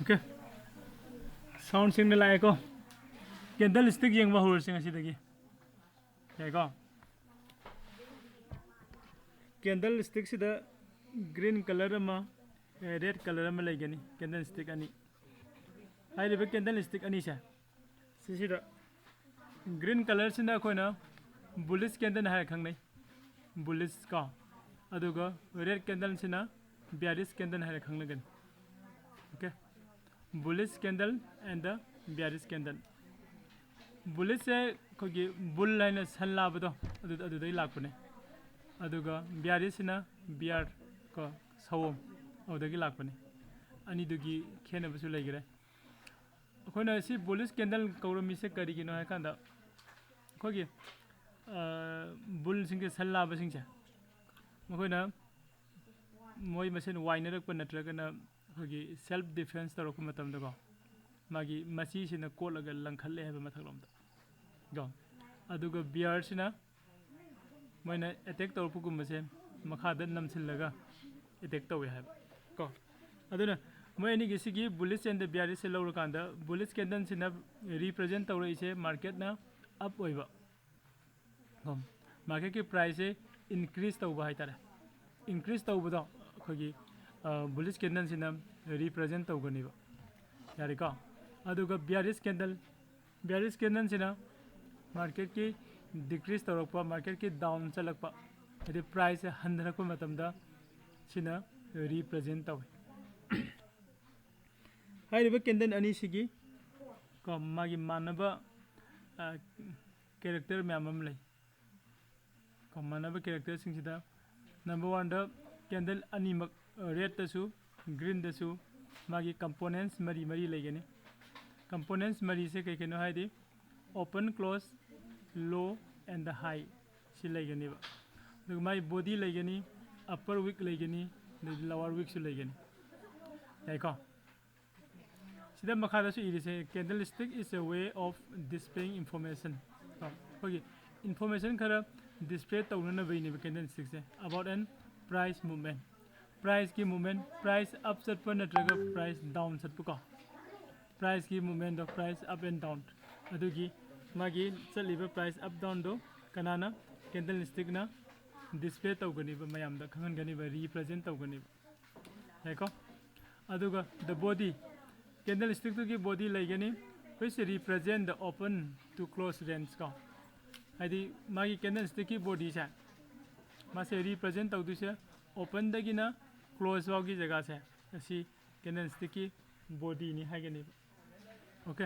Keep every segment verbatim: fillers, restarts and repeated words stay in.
Okay. Sound ꯁꯦꯡꯅ ꯂꯥꯛꯑꯦꯀꯣ? Candle stick ꯌꯦꯡꯕ ꯍꯧꯔꯁꯤ ꯉꯁꯤꯗꯒꯤ꯫ ꯌꯥꯏꯀꯣ? Candle stickꯁꯤꯗ green colour ꯑꯃ, red colour ꯑꯃ ꯂꯩꯒꯅꯤ꯫ Candle stick ꯑꯅꯤ꯫ ꯍꯥꯏꯔꯤꯕ candle stick ꯑꯅꯤꯁꯦ, ꯁꯤꯁꯤꯗ green colourꯁꯤꯅ ꯑꯩꯈꯣꯏꯅ bullish candle ꯍꯥꯏꯔ ꯈꯪꯅꯩ꯫ Bullish ꯀꯣ꯫ ꯑꯗꯨꯒ red candleꯁꯤꯅ bearish candle ꯍꯥꯏꯔ ꯈꯪꯅꯒꯅꯤ꯫ Okay. Bullish candle and the bearish candle꯫ Bullishꯁꯦ ꯑꯩꯈꯣꯏꯒꯤ bull ꯍꯥꯏꯅ ꯁꯟ ꯂꯥꯕꯗꯣ, ꯑꯗꯨ, ꯑꯗꯨꯗꯩ ꯂꯥꯛꯄꯅꯦ꯫ ꯑꯗꯨꯒ bearishꯁꯤꯅ bear ꯀꯣ, ꯁꯑꯣꯝ, ꯑꯗꯨꯗꯒꯤ ꯂꯥꯛꯄꯅꯦ꯫ ꯑꯅꯤꯗꯨꯒꯤ ꯈꯦꯠꯅꯕꯁꯨ ꯂꯩꯈ꯭ꯔꯦ꯫ ꯑꯩꯈꯣꯏꯅ ꯁꯤ bullish candle ꯀꯧꯔꯝꯃꯤꯁꯦ ꯀꯔꯤꯒꯤꯅꯣ ꯍꯥꯏ ꯀꯥꯟꯗ, ꯑꯩꯈꯣꯏꯒꯤ, ꯑ, bullꯁꯤꯡꯁꯦ, ꯁꯟ ꯂꯥꯕꯁꯤꯡꯁꯦ, ꯃꯈꯣꯏꯅ ꯃꯣꯏ ꯃꯁꯦꯟ ꯋꯥꯏꯅꯔꯛꯄ ꯅꯠꯇ꯭ꯔꯒꯅ ꯑꯩꯈꯣꯏꯒꯤ self defence ꯇꯧꯔꯛꯄ ꯃꯇꯝꯗꯀꯣ, ꯃꯥꯒꯤ ꯃꯆꯤꯁꯤꯅ ꯀꯣꯠꯂꯒ ꯂꯪꯈꯠꯂꯦ ꯍꯥꯏꯕ ꯃꯊꯛꯂꯣꯝꯗ ꯀꯣ꯫ ꯑꯗꯨꯒ bearꯁꯤꯅ ꯃꯣꯏꯅ attack ꯇꯧꯔꯛꯄꯒꯨꯝꯕꯁꯦ ꯃꯈꯥꯗ ꯅꯝꯁꯤꯜꯂꯒ attack ꯇꯧꯋꯦ ꯍꯥꯏꯕ ꯀꯣ꯫ ꯑꯗꯨꯅ ꯃꯣꯏ ꯑꯅꯤꯒꯤ ꯁꯤꯒꯤ bullish and bearishꯁꯦ ꯂꯧꯔꯀꯥꯟꯗ, bullish candleꯁꯤꯅ represent ꯇꯧꯔꯛꯏꯁꯦ marketꯅ up ꯑꯣꯏꯕ ꯀꯣ, marketꯀꯤ priceꯁꯦ increase ꯇꯧꯕ ꯍꯥꯏꯇꯥꯔꯦ꯫ Increase ꯇꯧꯕꯗꯣ ꯑꯩꯈꯣꯏꯒꯤ, ꯑ, bullish candleꯁꯤꯅ represent ꯇꯧꯒꯅꯦꯕ꯫ ꯌꯥꯔꯦꯀꯣ? ꯑꯗꯨꯒ bearish candle, bearish candleꯁꯤꯅ marketꯀꯤ decrease ꯇꯧꯔꯛꯄ, marketꯀꯤ down ꯆꯠꯂꯛꯄ, ꯍꯥꯏꯗꯤ priceꯁꯦ ꯍꯟꯊꯔꯛꯄ ꯃꯇꯝꯗ ꯁꯤꯅ represent ꯇꯧꯋꯤ꯫ ꯍꯥꯏꯔꯤꯕ candle ꯑꯅꯤꯁꯤꯒꯤ ꯀꯣ, ꯃꯥꯒꯤ ꯃꯥꯟꯅꯕ, ꯑ, character ꯃꯌꯥꯝ ꯑꯃ ꯂꯩ꯫ ꯀꯣ, ꯃꯥꯟꯅꯕ characterꯁꯤꯡꯁꯤꯗ number oneꯗ candle ꯑꯅꯤꯃꯛ, ꯑ, redꯇꯁꯨ greenꯗꯁꯨ ꯃꯥꯒꯤ components ꯃꯔꯤ ꯃꯔꯤ ꯂꯩꯒꯅꯤ꯫ Components ꯃꯔꯤꯁꯦ ꯀꯩ ꯀꯩꯅꯣ ꯍꯥꯏꯗꯤ open, close, low and high ꯁꯤ ꯂꯩꯒꯅꯦꯕ꯫ ꯑꯗꯨꯒ ꯃꯥꯒꯤ body ꯂꯩꯒꯅꯤ, upper wick ꯂꯩꯒꯅꯤ, ꯑꯗꯩꯗꯤ lower wickꯁꯨ ꯂꯩꯒꯅꯤ꯫ ꯌꯥꯏꯀꯣ? ꯁꯤꯗ ꯃꯈꯥꯗꯁꯨ ꯏꯔꯤꯁꯦ, "Candlestick is a way of displaying information"꯫ ꯀꯣ, ꯑꯩꯈꯣꯏꯒꯤ information ꯈꯔ display ꯇꯧꯅꯅꯕꯒꯤꯅꯦꯕ candlestickꯁꯦ, about an price movement꯫ priceꯀꯤ movement, price up ꯆꯠꯄ ꯅꯠꯇ꯭ꯔꯒ price down ꯆꯠꯄ ꯀꯣ, priceꯀꯤ movementꯗꯣ, price up and down, ꯑꯗꯨꯒꯤ ꯃꯥꯒꯤ ꯆꯠꯂꯤꯕ price up downꯗꯣ ꯀꯅꯥꯅ, candlestickꯅ display ꯇꯧꯒꯅꯤꯕ, ꯃꯌꯥꯝꯗ ꯈꯪꯍꯟꯒꯅꯤꯕ, represent ꯇꯧꯒꯅꯤꯕ꯫ ꯌꯥꯏꯀꯣ? ꯑꯗꯨꯒ the body, candlestickꯇꯨꯒꯤ body ꯂꯩꯒꯅꯤ, which represent the open to close range ꯀꯣ, ꯍꯥꯏꯗꯤ ꯃꯥꯒꯤ candlestickꯀꯤ bodyꯁꯦ, ꯃꯥꯁꯦ represent ꯇꯧꯗꯣꯏꯁꯦ openꯗꯒꯤꯅ close ꯐꯥꯎꯒꯤ ꯖꯒꯥꯁꯦ, ꯑꯁꯤ candlestickꯀꯤ bodyꯅꯤ ꯍꯥꯏꯒꯅꯦꯕ꯫ OK,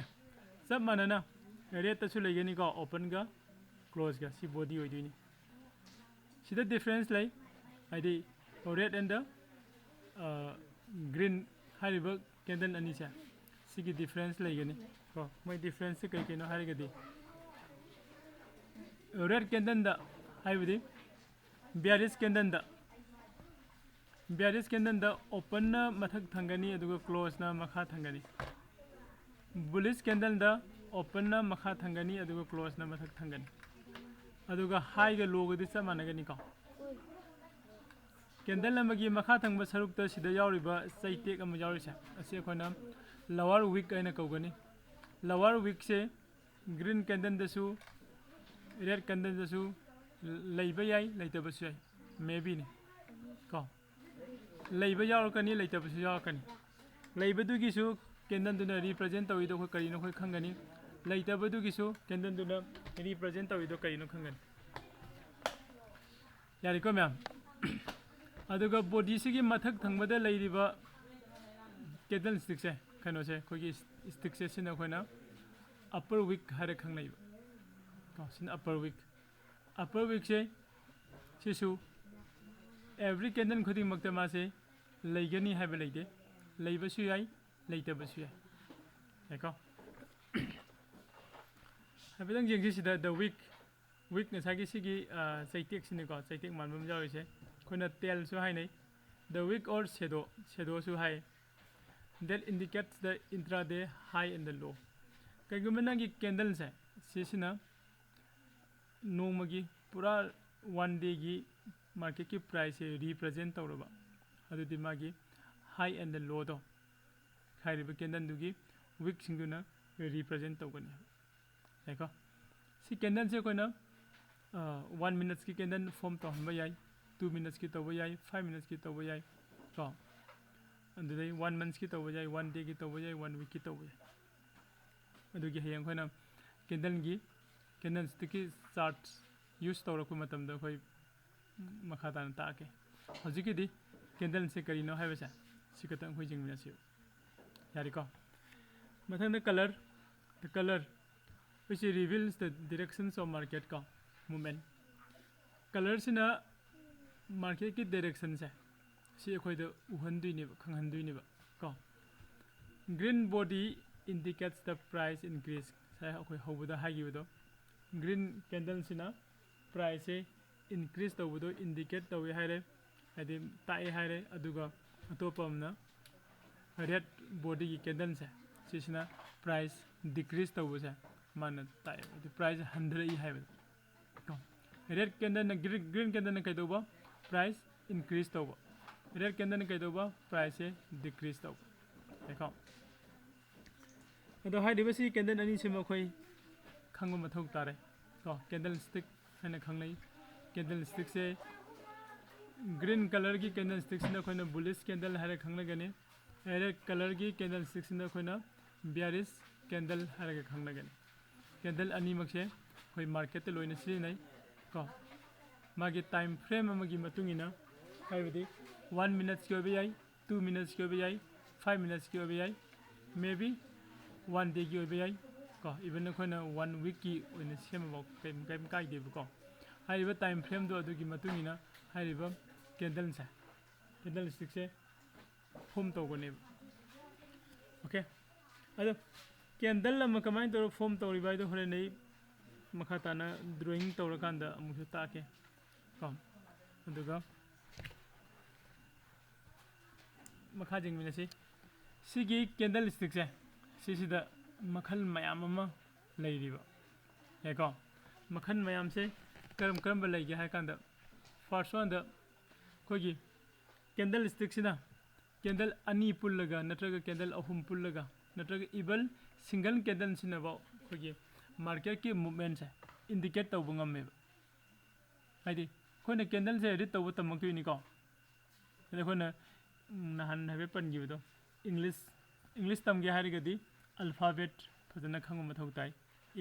ꯆꯞ ꯃꯥꯟꯅꯅ redꯇꯁꯨ ꯂꯩꯒꯅꯤꯀꯣ, openꯒ closeꯒ, ꯁꯤ body ꯑꯣꯏꯗꯣꯏꯅꯤ꯫ ꯁꯤꯗ difference ꯂꯩ, ꯍꯥꯏꯗꯤ red and the green ꯍꯥꯏꯔꯤꯕ candle ꯑꯅꯤꯁꯦ, ꯁꯤꯒꯤ difference ꯂꯩꯒꯅꯤ ꯀꯣ꯫ ꯃꯣꯏ differenceꯁꯦ ꯀꯩ ꯀꯩꯅꯣ ꯍꯥꯏꯔꯒꯗꯤ, red candleꯗ, ꯍꯥꯏꯕꯗꯤ bearish candleꯗ, bearish candleꯗ openꯅ ꯃꯊꯛ ꯊꯪꯒꯅꯤ, ꯑꯗꯨꯒ closeꯅ ꯃꯈꯥ ꯊꯪꯒꯅꯤ꯫ Bullish candleꯗ openꯅ ꯃꯈꯥ ꯊꯪꯒꯅꯤ, ꯑꯗꯨꯒ closeꯅ ꯃꯊꯛ ꯊꯪꯒꯅꯤ꯫ ꯑꯗꯨꯒ highꯒ lowꯒꯗꯤ ꯆꯞ ꯃꯥꯟꯅꯒꯅꯤꯀꯣ꯫ Candle ꯑꯃꯒꯤ ꯃꯈꯥ ꯊꯪꯕ ꯁꯔꯨꯛꯇ ꯁꯤꯗ ꯌꯥꯎꯔꯤꯕ ꯆꯩꯇꯦꯛ ꯑꯃ ꯌꯥꯎꯔꯤꯁꯦ, ꯑꯁꯤ ꯑꯩꯈꯣꯏꯅ lower wick ꯍꯥꯏꯅ ꯀꯧꯒꯅꯤ꯫ Lower wickꯁꯦ green candleꯗꯁꯨ, red candleꯗꯁꯨ ꯂꯩꯕ ꯌꯥꯏ, ꯂꯩꯇꯕꯁꯨ ꯌꯥꯏ, maybeꯅꯤ ꯀꯣ꯫ ꯂꯩꯕ ꯌꯥꯎꯔꯛꯀꯅꯤ, ꯂꯩꯇꯕꯁꯨ ꯌꯥꯎꯔꯛꯀꯅꯤ꯫ ꯂꯩꯕꯗꯨꯒꯤꯁꯨ candleꯗꯨꯅ represent ꯇꯧꯔꯤꯗꯣ ꯑꯩꯈꯣꯏ ꯀꯔꯤꯅꯣ ꯑꯩꯈꯣꯏ ꯈꯪꯒꯅꯤ, ꯂꯩꯇꯕꯗꯨꯒꯤꯁꯨ candleꯗꯨꯅ represent ꯇꯧꯔꯤꯗꯣ ꯀꯔꯤꯅꯣ ꯈꯪꯒꯅꯤ꯫ ꯌꯥꯔꯦꯀꯣ ꯃꯌꯥꯝ? ꯑꯗꯨꯒ bodyꯁꯤꯒꯤ ꯃꯊꯛ ꯊꯪꯕꯗ ꯂꯩꯔꯤꯕ candlestickꯁꯦ, ꯀꯩꯅꯣꯁꯦ, ꯑꯩꯈꯣꯏꯒꯤ stickꯁꯦ, ꯁꯤꯅ ꯑꯩꯈꯣꯏꯅ upper wick ꯍꯥꯏꯔ ꯈꯪꯅꯩꯕ ꯀꯣ꯫ ꯁꯤꯅ upper wick꯫ Upper wickꯁꯦ, ꯁꯤꯁꯨ every candle ꯈꯨꯗꯤꯡꯃꯛꯇ ꯃꯥꯁꯦ ꯂꯩꯒꯅꯤ ꯍꯥꯏꯕ ꯂꯩꯇꯦ, ꯂꯩꯕꯁꯨ ꯌꯥꯏ, ꯂꯩꯇꯕꯁꯨ ꯌꯥꯏ꯫ ꯌꯥꯏꯀꯣ? ꯍꯥꯏꯐꯦꯠꯇꯪ ꯌꯦꯡꯁꯤ ꯁꯤꯗ, the wick, wick ꯉꯁꯥꯏꯒꯤ ꯁꯤꯒꯤ ꯆꯩꯇꯦꯛꯁꯤꯅꯤꯀꯣ, ꯆꯩꯇꯦꯛ ꯃꯥꯟꯕ ꯑꯃ ꯌꯥꯎꯔꯤꯁꯦ, ꯑꯩꯈꯣꯏꯅ tailꯁꯨ ꯍꯥꯏꯅꯩ, the wick or shadow, shadowꯁꯨ high. That indicates the intraday high and the low꯫ ꯀꯩꯒꯨꯝꯕ ꯅꯪꯒꯤ candleꯁꯦ, ꯁꯤꯁꯤꯅ ꯅꯣꯡꯃꯒꯤ ꯄꯨꯔꯥ one dayꯒꯤ marketꯀꯤ priceꯁꯦ represent ꯇꯧꯔꯕ, ꯑꯗꯨꯗꯤ ꯃꯥꯒꯤ high and lowꯗꯣ ꯍꯥꯏꯔꯤꯕ candleꯗꯨꯒꯤ wickꯁꯤꯡꯗꯨꯅ represent ꯇꯧꯒꯅꯤ꯫ ꯌꯥꯏꯀꯣ? ꯁꯤ candleꯁꯦ ꯑꯩꯈꯣꯏꯅ one minutesꯀꯤ candle form ꯇꯧꯍꯟꯕ ꯌꯥꯏ, two minutesꯀꯤ ꯇꯧꯕ ꯌꯥꯏ, five minutesꯀꯤ ꯇꯧꯕ ꯌꯥꯏ ꯀꯣ꯫ ꯑꯗꯨꯗꯩ one monthsꯀꯤ ꯇꯧꯕ ꯌꯥꯏ, one dayꯒꯤ ꯇꯧꯕ ꯌꯥꯏ, one weekꯀꯤ ꯇꯧꯕ ꯌꯥꯏ꯫ ꯑꯗꯨꯒꯤ ꯍꯌꯦꯡ ꯑꯩꯈꯣꯏꯅ candleꯒꯤ candlestickꯀꯤ chart use ꯇꯧꯔꯛꯄ ꯃꯇꯝꯗ ꯑꯩꯈꯣꯏ ꯃꯈꯥ ꯇꯥꯅ ꯇꯥꯛꯀꯦ꯫ ꯍꯧꯖꯤꯛꯀꯤꯗꯤ candleꯁꯦ ꯀꯔꯤꯅꯣ ꯍꯥꯏꯕꯁꯦ ꯁꯤ ꯈꯛꯇꯪ ꯑꯩꯈꯣꯏ ꯌꯦꯡꯃꯤꯟꯅꯁꯤ꯫ ꯌꯥꯔꯦꯀꯣ? ꯃꯊꯪꯗ colour꯫ The colour which reveals the directions of market ꯀꯣ, movement꯫ Colourꯁꯤꯅ marketꯀꯤ directionꯁꯦ ꯁꯤ ꯑꯩꯈꯣꯏꯗ ꯎꯍꯟꯗꯣꯏꯅꯦꯕ, ꯈꯪꯍꯟꯗꯣꯏꯅꯦꯕ ꯀꯣ꯫ Green body indicates the price increase꯫ ꯉꯁꯥꯏ ꯑꯩꯈꯣꯏ ꯍꯧꯕꯗ ꯍꯥꯏꯈꯤꯕꯗꯣ, green candleꯁꯤꯅ priceꯁꯦ increase ꯇꯧꯕꯗꯣ indicate ꯇꯧꯋꯦ ꯍꯥꯏꯔꯦ, ꯍꯥꯏꯗꯤ ꯇꯥꯛꯑꯦ ꯍꯥꯏꯔꯦ꯫ ꯑꯗꯨꯒ ꯑꯇꯣꯞꯄ ꯑꯃꯅ red bodyꯒꯤ candleꯁꯦ, ꯁꯤꯁꯤꯅ price decrease ꯇꯧꯕꯁꯦ ꯃꯥꯅ ꯇꯥꯛꯑꯦ, ꯍꯥꯏꯗꯤ price ꯍꯟꯊꯔꯛꯏ ꯍꯥꯏꯕꯗꯣ ꯀꯣ꯫ Red candleꯅ, green, green candleꯅ ꯀꯩꯗꯧꯕ? Price increase ꯇꯧꯕ꯫ Red candleꯅ ꯀꯩꯗꯧꯕ? Priceꯁꯦ decrease ꯇꯧꯕ꯫ ꯌꯥꯏꯀꯣ? ꯑꯗꯣ ꯍꯥꯏꯔꯤꯕꯁꯤ candle ꯑꯅꯤꯁꯤꯃ ꯑꯩꯈꯣꯏ ꯈꯪꯕ ꯃꯊꯧ ꯇꯥꯔꯦ ꯀꯣ꯫ Candlestick ꯍꯥꯏꯅ ꯈꯪꯅꯩ꯫ Candlestickꯁꯦ green colourꯒꯤ candlestickꯁꯤꯅ ꯑꯩꯈꯣꯏꯅ bullish candle ꯍꯥꯏꯔꯒ ꯈꯪꯅꯒꯅꯤ꯫ Red colourꯒꯤ candlestickꯁꯤꯅ ꯑꯩꯈꯣꯏꯅ bearish candle ꯍꯥꯏꯔꯒ ꯈꯪꯅꯒꯅꯤ꯫ Candle ꯑꯅꯤꯃꯛꯁꯦ ꯑꯩꯈꯣꯏ marketꯇ ꯂꯣꯏꯅ ꯁꯤꯖꯤꯟꯅꯩ ꯀꯣ꯫ ꯃꯥꯒꯤ time frame ꯑꯃꯒꯤ ꯃꯇꯨꯡ ꯏꯟꯅ, ꯍꯥꯏꯕꯗꯤ one minutesꯀꯤ ꯑꯣꯏꯕ ꯌꯥꯏ, two minutesꯀꯤ ꯑꯣꯏꯕ ꯌꯥꯏ, five minutesꯀꯤ ꯑꯣꯏꯕ ꯌꯥꯏ, maybe one dayꯒꯤ ꯑꯣꯏꯕ ꯌꯥꯏ ꯀꯣ꯫ Even ꯑꯩꯈꯣꯏꯅ one weekꯀꯤ ꯑꯣꯏꯅ ꯁꯦꯝꯃꯐꯥꯎ ꯀꯩꯝ, ꯀꯩꯝ ꯀꯥꯏꯗꯦꯕꯀꯣ꯫ ꯍꯥꯏꯔꯤꯕ time frameꯗꯣ ꯑꯗꯨꯒꯤ ꯃꯇꯨꯡ ꯏꯟꯅ ꯍꯥꯏꯔꯤꯕ candleꯁꯦ, candlestickꯁꯦ form ꯇꯧꯒꯅꯦꯕ꯫ Okay? ꯑꯗꯣ candle ꯑꯃ ꯀꯃꯥꯏꯅ ꯇꯧꯔꯒ form ꯇꯧꯔꯤꯕ ꯍꯥꯏꯗꯣ ꯍꯣꯔꯦꯟ ꯑꯩ ꯃꯈꯥ ꯇꯥꯅ drawing ꯇꯧꯔꯀꯥꯟꯗ ꯑꯃꯨꯛꯁꯨ ꯇꯥꯛꯀꯦ ꯀꯣ꯫ ꯑꯗꯨꯒ ꯃꯈꯥ ꯌꯦꯡꯃꯤꯟꯅꯁꯤ꯫ ꯁꯤꯒꯤ candlestickꯁꯦ, ꯁꯤꯁꯤꯗ ꯃꯈꯜ ꯃꯌꯥꯝ ꯑꯃ ꯂꯩꯔꯤꯕ ꯌꯥꯏꯀꯣ꯫ ꯃꯈꯜ ꯃꯌꯥꯝꯁꯦ ꯀꯔꯝ ꯀꯔꯝꯕ ꯂꯩꯒꯦ ꯍꯥꯏ ꯀꯥꯟꯗ, first oneꯗ ꯑꯩꯈꯣꯏꯒꯤ ꯀꯦꯟꯗꯜ ꯁ꯭ꯇꯤꯛꯁꯤꯅ ꯀꯦꯟꯗꯜ ꯑꯅꯤ ꯄꯨꯜꯂꯒ ꯅꯠꯇ꯭ꯔꯒ ꯀꯦꯟꯗꯜ ꯑꯍꯨꯝ ꯄꯨꯜꯂꯒ ꯅꯠꯇ꯭ꯔꯒ even single candle ꯁꯤꯅꯐꯥꯎ ꯑꯩꯈꯣꯏꯒꯤ ꯃꯥꯔꯀꯦꯠꯀꯤ ꯃꯨꯞꯃꯦꯟꯁꯦ ꯏꯟꯗꯤꯀꯦꯠ ꯇꯧꯕ ꯉꯝꯃꯦꯕ꯫ ꯍꯥꯏꯗꯤ ꯑꯩꯈꯣꯏꯅ ꯀꯦꯟꯗꯜꯁꯦ ꯔꯤꯗ ꯇꯧꯕ ꯇꯝꯃꯛꯇꯣꯏꯅꯤꯀꯣ꯫ ꯑꯗ ꯑꯩꯈꯣꯏꯅ ꯎꯝ, ꯅꯍꯥꯟ ꯍꯥꯏꯐꯦꯠ ꯄꯟꯈꯤꯕꯗꯣ, ꯏꯪꯂꯤꯁ ꯏꯪꯂꯤꯁ ꯇꯝꯒꯦ ꯍꯥꯏꯔꯒꯗꯤ ꯑꯜꯐꯥꯕꯦꯠ ꯐꯖꯅ ꯈꯪꯕ ꯃꯊꯧ ꯇꯥꯏ꯫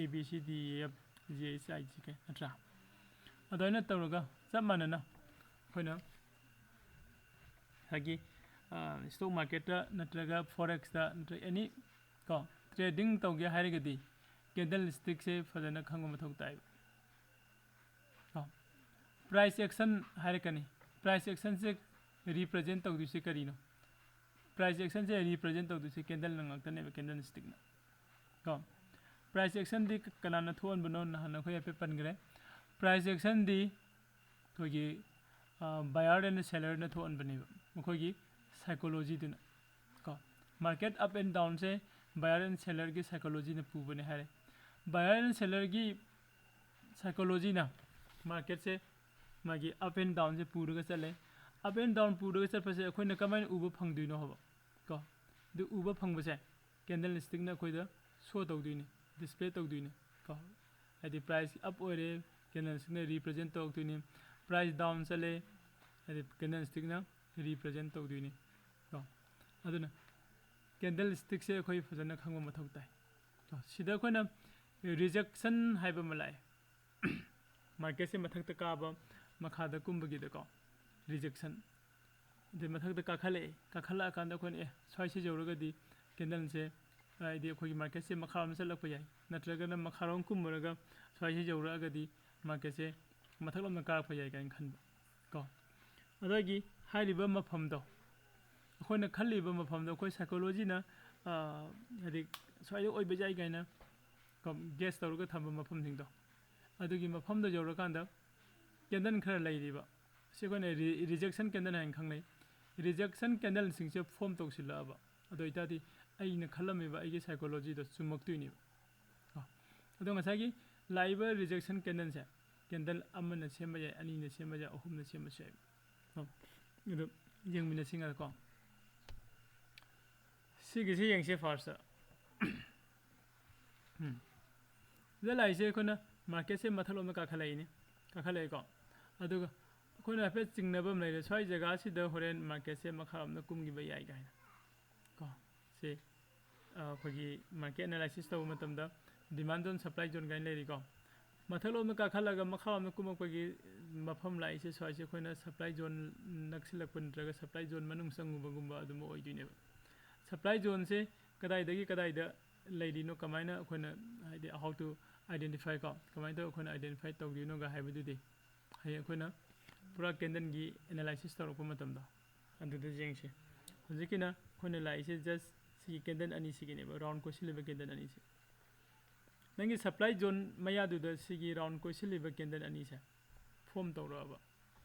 A B C D E F G H I J K ꯅꯠꯇ꯭ꯔꯥ? ꯑꯗꯨꯃꯥꯏꯅ ꯇꯧꯔꯒ ꯆꯞ ꯃꯥꯟꯅꯅ ꯑꯩꯈꯣꯏꯅ ꯉꯁꯥꯏꯒꯤ ꯁ꯭ꯇꯣꯛ ꯃꯥꯔꯀꯦꯠꯇ ꯅꯠꯇ꯭ꯔꯒ ꯐꯣꯔꯦꯛꯁꯇ ꯅꯠꯇ꯭ꯔꯒ ꯑꯦꯅꯤ ꯀꯣ ꯇ꯭ꯔꯦꯗꯤꯡ ꯇꯧꯒꯦ ꯍꯥꯏꯔꯒꯗꯤ ꯀꯦꯟꯗꯜ ꯁ꯭ꯇꯤꯛꯁꯦ ꯐꯖꯅ ꯈꯪꯕ ꯃꯊꯧ ꯇꯥꯏꯕ꯫ ꯀꯣ ꯄ꯭ꯔꯥꯏꯁ ꯑꯦꯛꯁꯟ ꯍꯥꯏꯔꯛꯀꯅꯤ꯫ ꯄ꯭ꯔꯥꯏꯁ ꯑꯦꯛꯁꯟꯁꯦ ꯔꯤꯄ꯭ꯔꯖꯦꯟ ꯇꯧꯗꯣꯏꯁꯦ ꯀꯔꯤꯅꯣ? ꯄ꯭ꯔꯥꯏꯁ ꯑꯦꯛꯁꯟꯁꯦ ꯔꯤꯄ꯭ꯔꯖꯦꯟ ꯇꯧꯗꯣꯏꯁꯦ ꯀꯦꯟꯗꯜꯅ ꯉꯥꯛꯇꯅꯦꯕ, ꯀꯦꯟꯗꯜ ꯁ꯭ꯇꯤꯛꯅ꯫ ꯀꯣ ꯄ꯭ꯔꯥꯏꯁ ꯑꯦꯛꯁꯟꯗꯤ ꯀꯅꯥꯅ ꯊꯣꯛꯍꯟꯕꯅꯣ? ꯅꯍꯥꯟ ꯑꯩꯈꯣꯏ ꯍꯥꯏꯐꯦꯠ ꯄꯟꯈ꯭ꯔꯦ꯫ ꯄ꯭ꯔꯥꯏꯁ ꯑꯦꯛꯁꯟꯗꯤ ꯑꯩꯈꯣꯏꯒꯤ ꯕꯥꯌꯔ ꯑꯦꯟ ꯁꯦꯂꯔꯅ ꯊꯣꯛꯍꯟꯕꯅꯦꯕ, ꯃꯈꯣꯏꯒꯤ ꯁꯥꯏꯀꯣꯂꯣꯖꯤꯗꯨꯅ꯫ ꯀꯣ market up and ꯗꯥꯎꯟꯁꯦ buyer and ꯁꯦꯂꯔꯒꯤ ꯁꯥꯏꯀꯣꯂꯣꯖꯤꯅ ꯄꯨꯕꯅꯦ ꯍꯥꯏꯔꯦ꯫ ꯕꯥꯌꯔ ꯑꯦꯟ ꯁꯦꯂꯔꯒꯤ ꯁꯥꯏꯀꯣꯂꯣꯖꯤꯅ ꯃꯥꯔꯀꯦꯠꯁꯦ ꯃꯥꯒꯤ ꯑꯞ ꯑꯦꯟ ꯗꯥꯎꯟꯁꯦ ꯄꯨꯔꯒ ꯆꯠꯂꯦ꯫ ꯑꯞ ꯑꯦꯟ ꯗꯥꯎꯟ ꯄꯨꯔꯒ ꯆꯠꯄꯁꯦ ꯑꯩꯈꯣꯏꯅ ꯀꯃꯥꯏꯅ ꯎꯕ ꯐꯪꯗꯣꯏꯅꯣ ꯍꯥꯏꯕ? ꯀꯣ ꯑꯗꯨ ꯎꯕ ꯐꯪꯕꯁꯦ ꯀꯦꯟꯗꯜ ꯁ꯭ꯇꯤꯛꯅ ꯑꯩꯈꯣꯏꯗ ꯁꯣ ꯇꯧꯗꯣꯏꯅꯤ, ꯗꯤꯁꯄ꯭ꯂꯦ ꯇꯧꯗꯣꯏꯅꯤ꯫ ꯀꯣ ꯍꯥꯏꯗꯤ ꯄ꯭ꯔꯥꯏꯁ ꯑꯞ ꯑꯣꯏꯔꯦ, ꯀꯦꯟꯗꯜ ꯁ꯭ꯇꯤꯛꯅ ꯔꯤꯄ꯭ꯔꯖꯦꯟ ꯇꯧꯔꯛꯇꯣꯏꯅꯤ꯫ ꯄ꯭ꯔꯥꯏꯁ ꯗꯥꯎꯟ ꯆꯠꯂꯦ, ꯍꯥꯏꯗꯤ ꯀꯦꯟꯗꯜ ꯁ꯭ꯇꯤꯛꯅ ꯔꯤꯄ꯭ꯔꯖꯦꯟ ꯇꯧꯗꯣꯏꯅꯤ꯫ ꯀꯣ ꯑꯗꯨꯅ ꯀꯦꯟꯗꯜ ꯁ꯭ꯇꯤꯛꯁꯦ ꯑꯩꯈꯣꯏ ꯐꯖꯅ ꯈꯪꯕ ꯃꯊꯧ ꯇꯥꯏ꯫ ꯀꯣ ꯁꯤꯗ ꯑꯩꯈꯣꯏꯅ ꯔꯤꯖꯦꯛꯁꯟ ꯍꯥꯏꯕ ꯑꯃ ꯂꯥꯛꯑꯦ꯫ ꯃꯥꯔꯀꯦꯠꯁꯦ ꯃꯊꯛꯇ ꯀꯥꯕ, ꯃꯈꯥꯗ ꯀꯨꯝꯕꯒꯤꯗꯀꯣ ꯔꯤꯖꯦꯛꯁꯟ꯫ ꯑꯗꯩ ꯃꯊꯛꯇ ꯀꯥꯈꯠꯂꯛꯑꯦ, ꯀꯥꯈꯠꯂꯛꯑꯀꯥꯟꯗ ꯑꯩꯈꯣꯏꯅ ꯑꯦ ꯁ꯭ꯋꯥꯏꯁꯤ ꯌꯧꯔꯒꯗꯤ ꯀꯦꯟꯗꯜꯁꯦ, ꯍꯥꯏꯗꯤ ꯑꯩꯈꯣꯏꯒꯤ ꯃꯥꯔꯀꯦꯠꯁꯦ ꯃꯈꯥꯔꯣꯝꯗ ꯆꯠꯂꯛꯄ ꯌꯥꯏ, ꯅꯠꯇ꯭ꯔꯒꯅ ꯃꯈꯥꯔꯣꯝ ꯀꯨꯝꯃꯨꯔꯒ ꯁ꯭ꯋꯥꯏꯁꯤ ꯌꯧꯔꯛꯑꯒꯗꯤ ꯃꯥꯔꯀꯦꯠꯁꯦ ꯃꯊꯛꯂꯣꯝꯗ ꯀꯥꯔꯛꯄ ꯌꯥꯏ ꯀꯥꯏꯅ ꯈꯟꯕ꯫ ꯀꯣ ꯑꯗꯒꯤ ꯍꯥꯏꯔꯤꯕ ꯃꯐꯝꯗꯣ, ꯑꯩꯈꯣꯏꯅ ꯈꯜꯂꯤꯕ ꯃꯐꯝꯗꯣ ꯑꯩꯈꯣꯏ ꯁꯥꯏꯀꯣꯂꯣꯖꯤꯅ ꯍꯥꯏꯗꯤ ꯁ꯭ꯋꯥꯏꯗ ꯑꯣꯏꯕ ꯌꯥꯏ ꯀꯥꯏꯅ ꯀꯣ ꯒꯦꯁ ꯇꯧꯔꯒ ꯊꯝꯕ ꯃꯐꯝꯁꯤꯡꯗꯣ, ꯑꯗꯨꯒꯤ ꯃꯐꯝꯗ ꯌꯧꯔꯀꯥꯟꯗ ꯀꯦꯟꯗꯜ ꯈꯔ ꯂꯩꯔꯤꯕ, ꯁꯤ ꯑꯩꯈꯣꯏꯅ ꯔꯤꯖꯦꯛꯁꯟ ꯀꯦꯟꯗꯜ ꯍꯥꯏꯅ ꯈꯪꯅꯩ꯫ ꯔꯤꯖꯦꯛꯁꯟ ꯀꯦꯟꯗꯜꯁꯤꯡꯁꯦ ꯐꯣꯝ ꯇꯧꯁꯤꯜꯂꯛꯑꯕ, ꯑꯗꯨ ꯑꯣꯏꯇꯥꯔꯗꯤ ꯑꯩꯅ ꯈꯜꯂꯝꯃꯤꯕ ꯑꯩꯒꯤ ꯁꯥꯏꯀꯣꯂꯣꯖꯤꯗꯣ ꯆꯨꯝꯃꯛꯇꯣꯏꯅꯦꯕ꯫ ꯀꯣ ꯑꯗꯣ ꯉꯁꯥꯏꯒꯤ ꯂꯥꯛꯏꯕ ꯔꯤꯖꯦꯛꯁꯟ ꯀꯦꯟꯗꯜꯁꯦ ꯀꯦꯟꯗꯜ ꯑꯃꯅ ꯁꯦꯝꯕ ꯌꯥꯏ, ꯑꯅꯤꯅ ꯁꯦꯝꯕ ꯌꯥꯏ, ꯑꯍꯨꯝꯅ ꯁꯦꯝꯕꯁꯨ ꯌꯥꯏ꯫ ꯀꯣ ꯑꯗꯣ ꯌꯦꯡꯃꯤꯟꯅꯁꯤ ꯉꯥꯏꯈꯣ꯫ ꯁꯤꯒꯤꯁꯤ ꯌꯦꯡꯁꯤ first꯫ ꯎꯝ꯫ ꯁꯤꯗ ꯂꯥꯛꯏꯁꯦ ꯑꯩꯈꯣꯏꯅ marketꯁꯦ ꯃꯊꯛꯂꯣꯝꯗ ꯀꯥꯈꯠꯂꯛꯏꯅꯤ, ꯀꯥꯈꯠꯂꯛꯏꯀꯣ꯫ ꯑꯗꯨꯒ ꯑꯩꯈꯣꯏꯅ ꯍꯥꯏꯐꯦꯠ ꯆꯤꯡꯅꯕ ꯑꯃ ꯂꯩꯔꯦ, ꯁ꯭ꯋꯥꯏ ꯖꯒꯥꯁꯤꯗ ꯍꯣꯔꯦꯟ marketꯁꯦ ꯃꯈꯥꯔꯣꯝꯗ ꯀꯨꯝꯈꯤꯕ ꯌꯥꯏ ꯀꯥꯏꯅ ꯀꯣ꯫ ꯁꯤ, ꯑ, ꯑꯩꯈꯣꯏꯒꯤ market analysis ꯇꯧꯕ ꯃꯇꯝꯗ demand zone, supply zone ꯀꯥꯏꯅ ꯂꯩꯔꯤꯀꯣ꯫ ꯃꯊꯛꯂꯣꯝꯗ ꯀꯥꯈꯠꯂꯒ ꯃꯈꯥꯔꯣꯝꯗ ꯀꯨꯝꯃꯛꯄꯒꯤ ꯃꯐꯝ ꯂꯥꯛꯏꯁꯦ, ꯁ꯭ꯋꯥꯏꯁꯦ ꯑꯩꯈꯣꯏꯅ supply zone ꯅꯛꯁꯤꯜꯂꯛꯄ ꯅꯠꯇ꯭ꯔꯒ supply zone ꯃꯅꯨꯡ ꯆꯪꯉꯨꯕꯒꯨꯝꯕ ꯑꯗꯨꯝꯕ ꯑꯣꯏꯗꯣꯏꯅꯦꯕ꯫ Supply zoneꯁꯦ ꯀꯗꯥꯏꯗꯒꯤ ꯀꯗꯥꯏꯗ ꯂꯩꯔꯤꯅꯣ, ꯀꯃꯥꯏꯅ ꯑꯩꯈꯣꯏꯅ, ꯍꯥꯏꯗꯤ, how to identify ꯀꯣ, ꯀꯃꯥꯏꯅ ꯇꯧꯔꯒ ꯑꯩꯈꯣꯏꯅ identify ꯇꯧꯗꯣꯏꯅꯣꯒ ꯍꯥꯏꯕꯗꯨꯗꯤ ꯍꯌꯦꯡ ꯑꯩꯈꯣꯏꯅ ꯄꯨꯔꯥ candleꯒꯤ analysis ꯇꯧꯔꯛꯄ ꯃꯇꯝꯗ ꯑꯗꯨꯗ ꯌꯦꯡꯁꯤ꯫ ꯍꯧꯖꯤꯛꯀꯤꯅ ꯑꯩꯈꯣꯏꯅ ꯂꯥꯛꯏꯁꯦ just ꯁꯤꯒꯤ candle ꯑꯅꯤꯁꯤꯒꯤꯅꯦꯕ, round ꯀꯣꯏꯁꯤꯜꯂꯤꯕ candle ꯑꯅꯤꯁꯦ꯫ ꯅꯪꯒꯤ supply zone ꯃꯌꯥꯗꯨꯗ ꯁꯤꯒꯤ round ꯀꯣꯏꯁꯤꯜꯂꯤꯕ candle ꯑꯅꯤꯁꯦ form ꯇꯧꯔꯛꯑꯕ,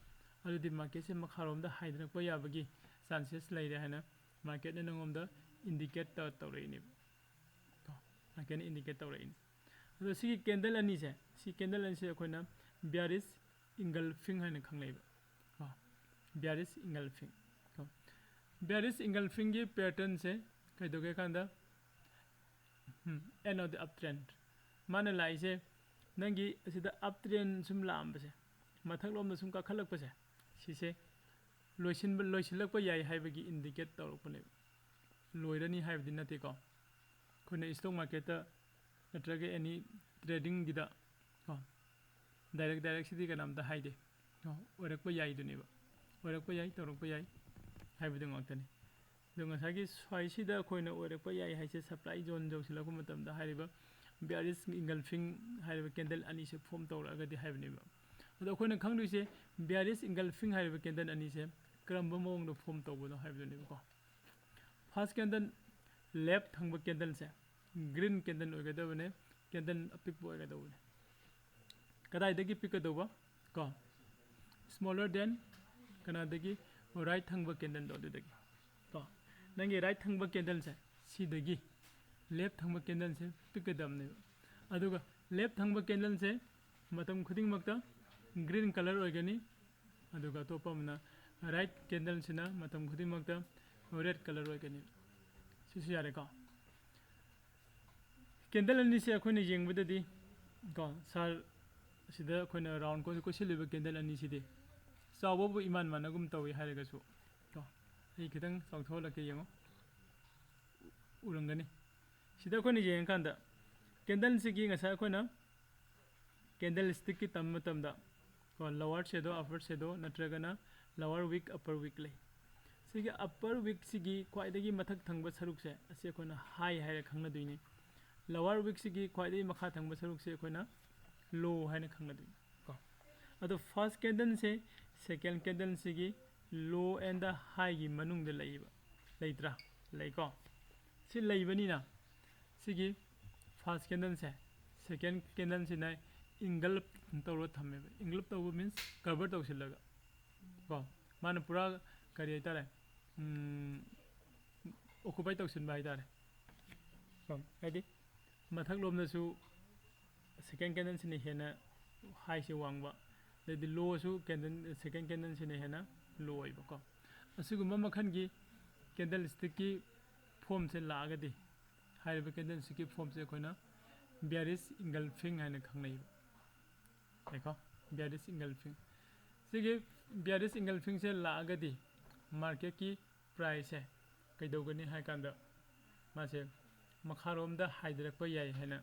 ꯑꯗꯨꯗꯤ marketꯁꯦ ꯃꯈꯥꯔꯣꯝꯗ ꯍꯥꯏꯊꯔꯛꯄ ꯌꯥꯕꯒꯤ chances ꯂꯩꯔꯦ ꯍꯥꯏꯅ marketꯅ ꯅꯪꯉꯣꯟꯗ indicate ꯇꯧ-, ꯇꯧꯔꯛꯏꯅꯦꯕ꯫ ꯀꯣ, marketꯅ indicate ꯇꯧꯔꯛꯏꯅꯤ꯫ ꯑꯗꯣ ꯁꯤꯒꯤ candle ꯑꯅꯤꯁꯦ, ꯁꯤ candle ꯑꯅꯤꯁꯦ ꯑꯩꯈꯣꯏꯅ bearish engulfing ꯍꯥꯏꯅ ꯈꯪꯅꯩꯕ꯫ ꯀꯣ, bearish engulfing꯫ ꯀꯣ, bearish engulfingꯒꯤ patternꯁꯦ ꯀꯩꯗꯧꯒꯦ ꯀꯥꯟꯗ, ꯎꯝ, end of the uptrend꯫ ꯃꯥꯅ ꯂꯥꯛꯏꯁꯦ ꯅꯪꯒꯤ ꯑꯁꯤꯗ uptrend ꯁꯨꯝ ꯂꯥꯛꯑꯝꯕꯁꯦ, ꯃꯊꯛꯂꯣꯝꯗ ꯁꯨꯝ ꯀꯥꯈꯠꯂꯛꯄꯁꯦ, ꯁꯤꯁꯦ ꯂꯣꯏꯁꯤꯟꯕ, ꯂꯣꯏꯁꯤꯜꯂꯛꯄ ꯌꯥꯏ ꯍꯥꯏꯕꯒꯤ indicate ꯇꯧꯔꯛꯄꯅꯦꯕ꯫ ꯂꯣꯏꯔꯅꯤ ꯍꯥꯏꯕꯗꯤ ꯅꯠꯇꯦꯀꯣ꯫ ꯑꯩꯈꯣꯏꯅ stock marketꯇ ꯅꯠꯇ꯭ꯔꯒ any tradingꯒꯤꯗ ꯀꯣ, direct, directꯁꯤꯗꯤ ꯀꯅꯥꯝꯇ ꯍꯥꯏꯗꯦ꯫ ꯀꯣ, ꯑꯣꯏꯔꯛꯄ ꯌꯥꯏꯗꯨꯅꯦꯕ꯫ ꯑꯣꯏꯔꯛꯄ ꯌꯥꯏ, ꯇꯧꯔꯛꯄ ꯌꯥꯏ ꯍꯥꯏꯕꯗꯨ ꯉꯥꯛꯇꯅꯤ꯫ ꯑꯗꯣ ꯉꯁꯥꯏꯒꯤ ꯁ꯭ꯋꯥꯏꯁꯤꯗ ꯑꯩꯈꯣꯏꯅ ꯑꯣꯏꯔꯛꯄ ꯌꯥꯏ ꯍꯥꯏꯁꯦ supply zone ꯌꯧꯁꯤꯜꯂꯛꯄ ꯃꯇꯝꯗ ꯍꯥꯏꯔꯤꯕ bearish engulfing ꯍꯥꯏꯔꯤꯕ candle ꯑꯅꯤꯁꯦ form ꯇꯧꯔꯛꯑꯒꯗꯤ ꯍꯥꯏꯕꯅꯦꯕ꯫ ꯑꯗꯣ ꯑꯩꯈꯣꯏꯅ ꯈꯪꯗꯣꯏꯁꯦ bearish engulfing ꯍꯥꯏꯔꯤꯕ candle ꯑꯅꯤꯁꯦ ꯀꯔꯝꯕ ꯃꯑꯣꯡꯗ form ꯇꯧꯕꯅꯣ ꯍꯥꯏꯕꯗꯨꯅꯦꯕꯀꯣ꯫ First candle, left ꯊꯪꯕ candleꯁꯦ green candle ꯑꯣꯏꯒꯗꯕꯅꯦ, candle ꯑꯄꯤꯛꯄ ꯑꯣꯏꯒꯗꯧꯕꯅꯦ꯫ ꯀꯗꯥꯏꯗꯒꯤ ꯄꯤꯛꯀꯗꯧꯕ? ꯀꯣ, smaller than ꯀꯅꯥꯗꯒꯤ? Right ꯊꯪꯕ candleꯗꯣ ꯑꯗꯨꯗꯒꯤ꯫ ꯀꯣ, ꯅꯪꯒꯤ right ꯊꯪꯕ candleꯁꯦ ꯁꯤꯗꯒꯤ left ꯊꯪꯕ candleꯁꯦ ꯄꯤꯛꯀꯗꯕꯅꯦꯕ꯫ ꯑꯗꯨꯒ left ꯊꯪꯕ candleꯁꯦ ꯃꯇꯝ ꯈꯨꯗꯤꯡꯃꯛꯇ green colour ꯑꯣꯏꯒꯅꯤ꯫ ꯑꯗꯨꯒ ꯑꯇꯣꯞꯄ ꯑꯃꯅ, ꯔꯥꯏꯠ ꯀꯦꯟꯗꯜꯁꯤꯅ ꯃꯇꯝ ꯈꯨꯗꯤꯡꯃꯛꯇ ꯔꯦꯗ ꯀꯂꯔ ꯑꯣꯏꯒꯅꯤ꯫ ꯁꯤꯁꯨ ꯌꯥꯔꯦꯀꯣ꯫ ꯀꯦꯟꯗꯜ ꯑꯅꯤꯁꯦ ꯑꯩꯈꯣꯏꯅ ꯌꯦꯡꯕꯗꯗꯤ ꯀꯣ, ꯁꯥꯔ, ꯁꯤꯗ ꯑꯩꯈꯣꯏꯅ ꯔꯥꯎꯟ ꯀꯣꯏ ꯀꯣꯏꯁꯤꯜꯂꯤꯕ ꯀꯦꯟꯗꯜ ꯑꯅꯤꯁꯤꯗꯤ ꯆꯥꯎꯕꯕꯨ ꯏꯃꯥꯟ ꯃꯥꯟꯅꯒꯨꯝ ꯇꯧꯏ ꯍꯥꯏꯔꯒꯁꯨ ꯀꯣ, ꯑꯩ ꯈꯤꯇꯪ ꯆꯥꯎꯊꯣꯛꯍꯜꯂꯛꯀꯦ, ꯌꯦꯡꯉꯣ, ꯎꯔꯝꯒꯅꯤ꯫ ꯁꯤꯗ ꯑꯩꯈꯣꯏꯅ ꯌꯦꯡꯉꯀꯥꯟꯗ ꯀꯦꯟꯗꯜꯁꯤꯒꯤ ꯉꯁꯥꯏ ꯑꯩꯈꯣꯏꯅ ꯀꯦꯟꯗꯜ ꯁ꯭ꯇꯤꯛꯀꯤ ꯇꯝꯕ ꯃꯇꯝꯗ ꯀꯣ, ꯂꯣꯋꯔ ꯁꯦꯗꯣ, ꯑꯞꯄꯔ ꯁꯦꯗꯣ ꯅꯠꯇ꯭ꯔꯒꯅ ꯂꯣꯋꯔ ꯋꯤꯛ, ꯑꯞꯄꯔ ꯋꯤꯛ ꯂꯩ꯫ ꯁꯤꯒꯤ ꯑꯞꯄꯔ ꯋꯤꯛꯁꯤꯒꯤ ꯈ꯭ꯋꯥꯏꯗꯒꯤ ꯃꯊꯛ ꯊꯪꯕ ꯁꯔꯨꯛꯁꯦ ꯑꯁꯤ ꯑꯩꯈꯣꯏꯅ ꯍꯥꯏ ꯍꯥꯏꯔ ꯈꯪꯅꯗꯣꯏꯅꯤ꯫ ꯂꯣꯋꯔ ꯋꯤꯛꯁꯤꯒꯤ ꯈ꯭ꯋꯥꯏꯗꯒꯤ ꯃꯈꯥ ꯊꯪꯕ ꯁꯔꯨꯛꯁꯦ ꯑꯩꯈꯣꯏꯅ ꯂꯣ ꯍꯥꯏꯅ ꯈꯪꯅꯗꯣꯏꯅꯤ ꯀꯣ꯫ ꯑꯗꯣ first ꯀꯦꯟꯗꯜꯁꯦ second ꯀꯦꯟꯗꯜꯁꯤꯒꯤ law and the ꯍꯥꯏꯒꯤ ꯃꯅꯨꯡꯗ ꯂꯩꯕ, ꯂꯩꯇ꯭ꯔꯥ? ꯂꯩꯀꯣ꯫ ꯁꯤ ꯂꯩꯕꯅꯤꯅ ꯁꯤꯒꯤ ꯐꯥꯔꯁ ꯀꯦꯟꯗꯜꯁꯦ ꯁꯦꯀꯦꯟ ꯀꯦꯟꯗꯜꯁꯤꯅ ꯏꯟꯒꯜꯞ ꯇꯧꯔ ꯊꯝꯃꯦꯕ꯫ ꯏꯟꯒꯜꯞ ꯇꯧꯕ ꯃꯤꯟꯁ ꯀꯚꯔ ꯇꯧꯁꯤꯜꯂꯒ ꯀꯣ, ꯃꯥꯅ ꯄꯨꯔꯥ ꯀꯔꯤ ꯍꯥꯏꯇꯥꯔꯦ, ꯑꯣꯀꯨꯄꯥꯏ ꯇꯧꯁꯤꯟꯕ ꯍꯥꯏꯇꯥꯔꯦ ꯀꯣ꯫ ꯍꯥꯏꯗꯤ ꯃꯊꯛꯂꯣꯝꯗꯁꯨ ꯁꯦꯀꯦꯟ ꯀꯦꯟꯗꯜꯁꯤꯅ ꯍꯦꯟꯅ ꯍꯥꯏꯁꯦ ꯋꯥꯡꯕ, ꯑꯗꯩꯗꯤ ꯂꯣꯁꯨ ꯀꯦꯟꯗꯜ, ꯁꯦꯀꯦꯟ ꯀꯦꯟꯗꯜꯁꯤꯅ ꯍꯦꯟꯅ ꯂꯣ ꯑꯣꯏꯕꯀꯣ꯫ ꯑꯁꯤꯒꯨꯝꯕ ꯃꯈꯜꯒꯤ ꯀꯦꯟꯗꯜ ꯁ꯭ꯇꯤꯛꯀꯤ ꯐꯣꯝꯁꯦ ꯂꯥꯛꯑꯒꯗꯤ, ꯍꯥꯏꯔꯤꯕ ꯀꯦꯟꯗꯜ ꯁ꯭ꯇꯤꯛꯀꯤ ꯐꯣꯝꯁꯦ ꯑꯩꯈꯣꯏꯅ ꯕꯤꯌꯥꯔꯤꯁ ꯏꯟꯒꯜꯐꯤꯡ ꯍꯥꯏꯅ ꯈꯪꯅꯩꯕ꯫ ꯌꯥꯏꯀꯣ? ꯕꯤꯌꯥꯔꯤꯁ ꯏꯟꯒꯜꯐꯤꯡ꯫ ꯁꯤꯒꯤ ꯕꯤꯌꯥꯔꯤꯁ ꯏꯟꯒꯜꯐꯤꯡꯁꯦ ꯂꯥꯛꯑꯒꯗꯤ ꯃꯥꯔꯀꯦꯠꯀꯤ ꯄ꯭ꯔꯥꯏꯁꯁꯦ ꯀꯩꯗꯧꯒꯅꯤ ꯍꯥꯏ ꯀꯥꯟꯗ ꯃꯥꯁꯦ ꯃꯈꯥꯔꯣꯝꯗ ꯍꯥꯏꯊꯔꯛꯄ ꯌꯥꯏ ꯍꯥꯏꯅ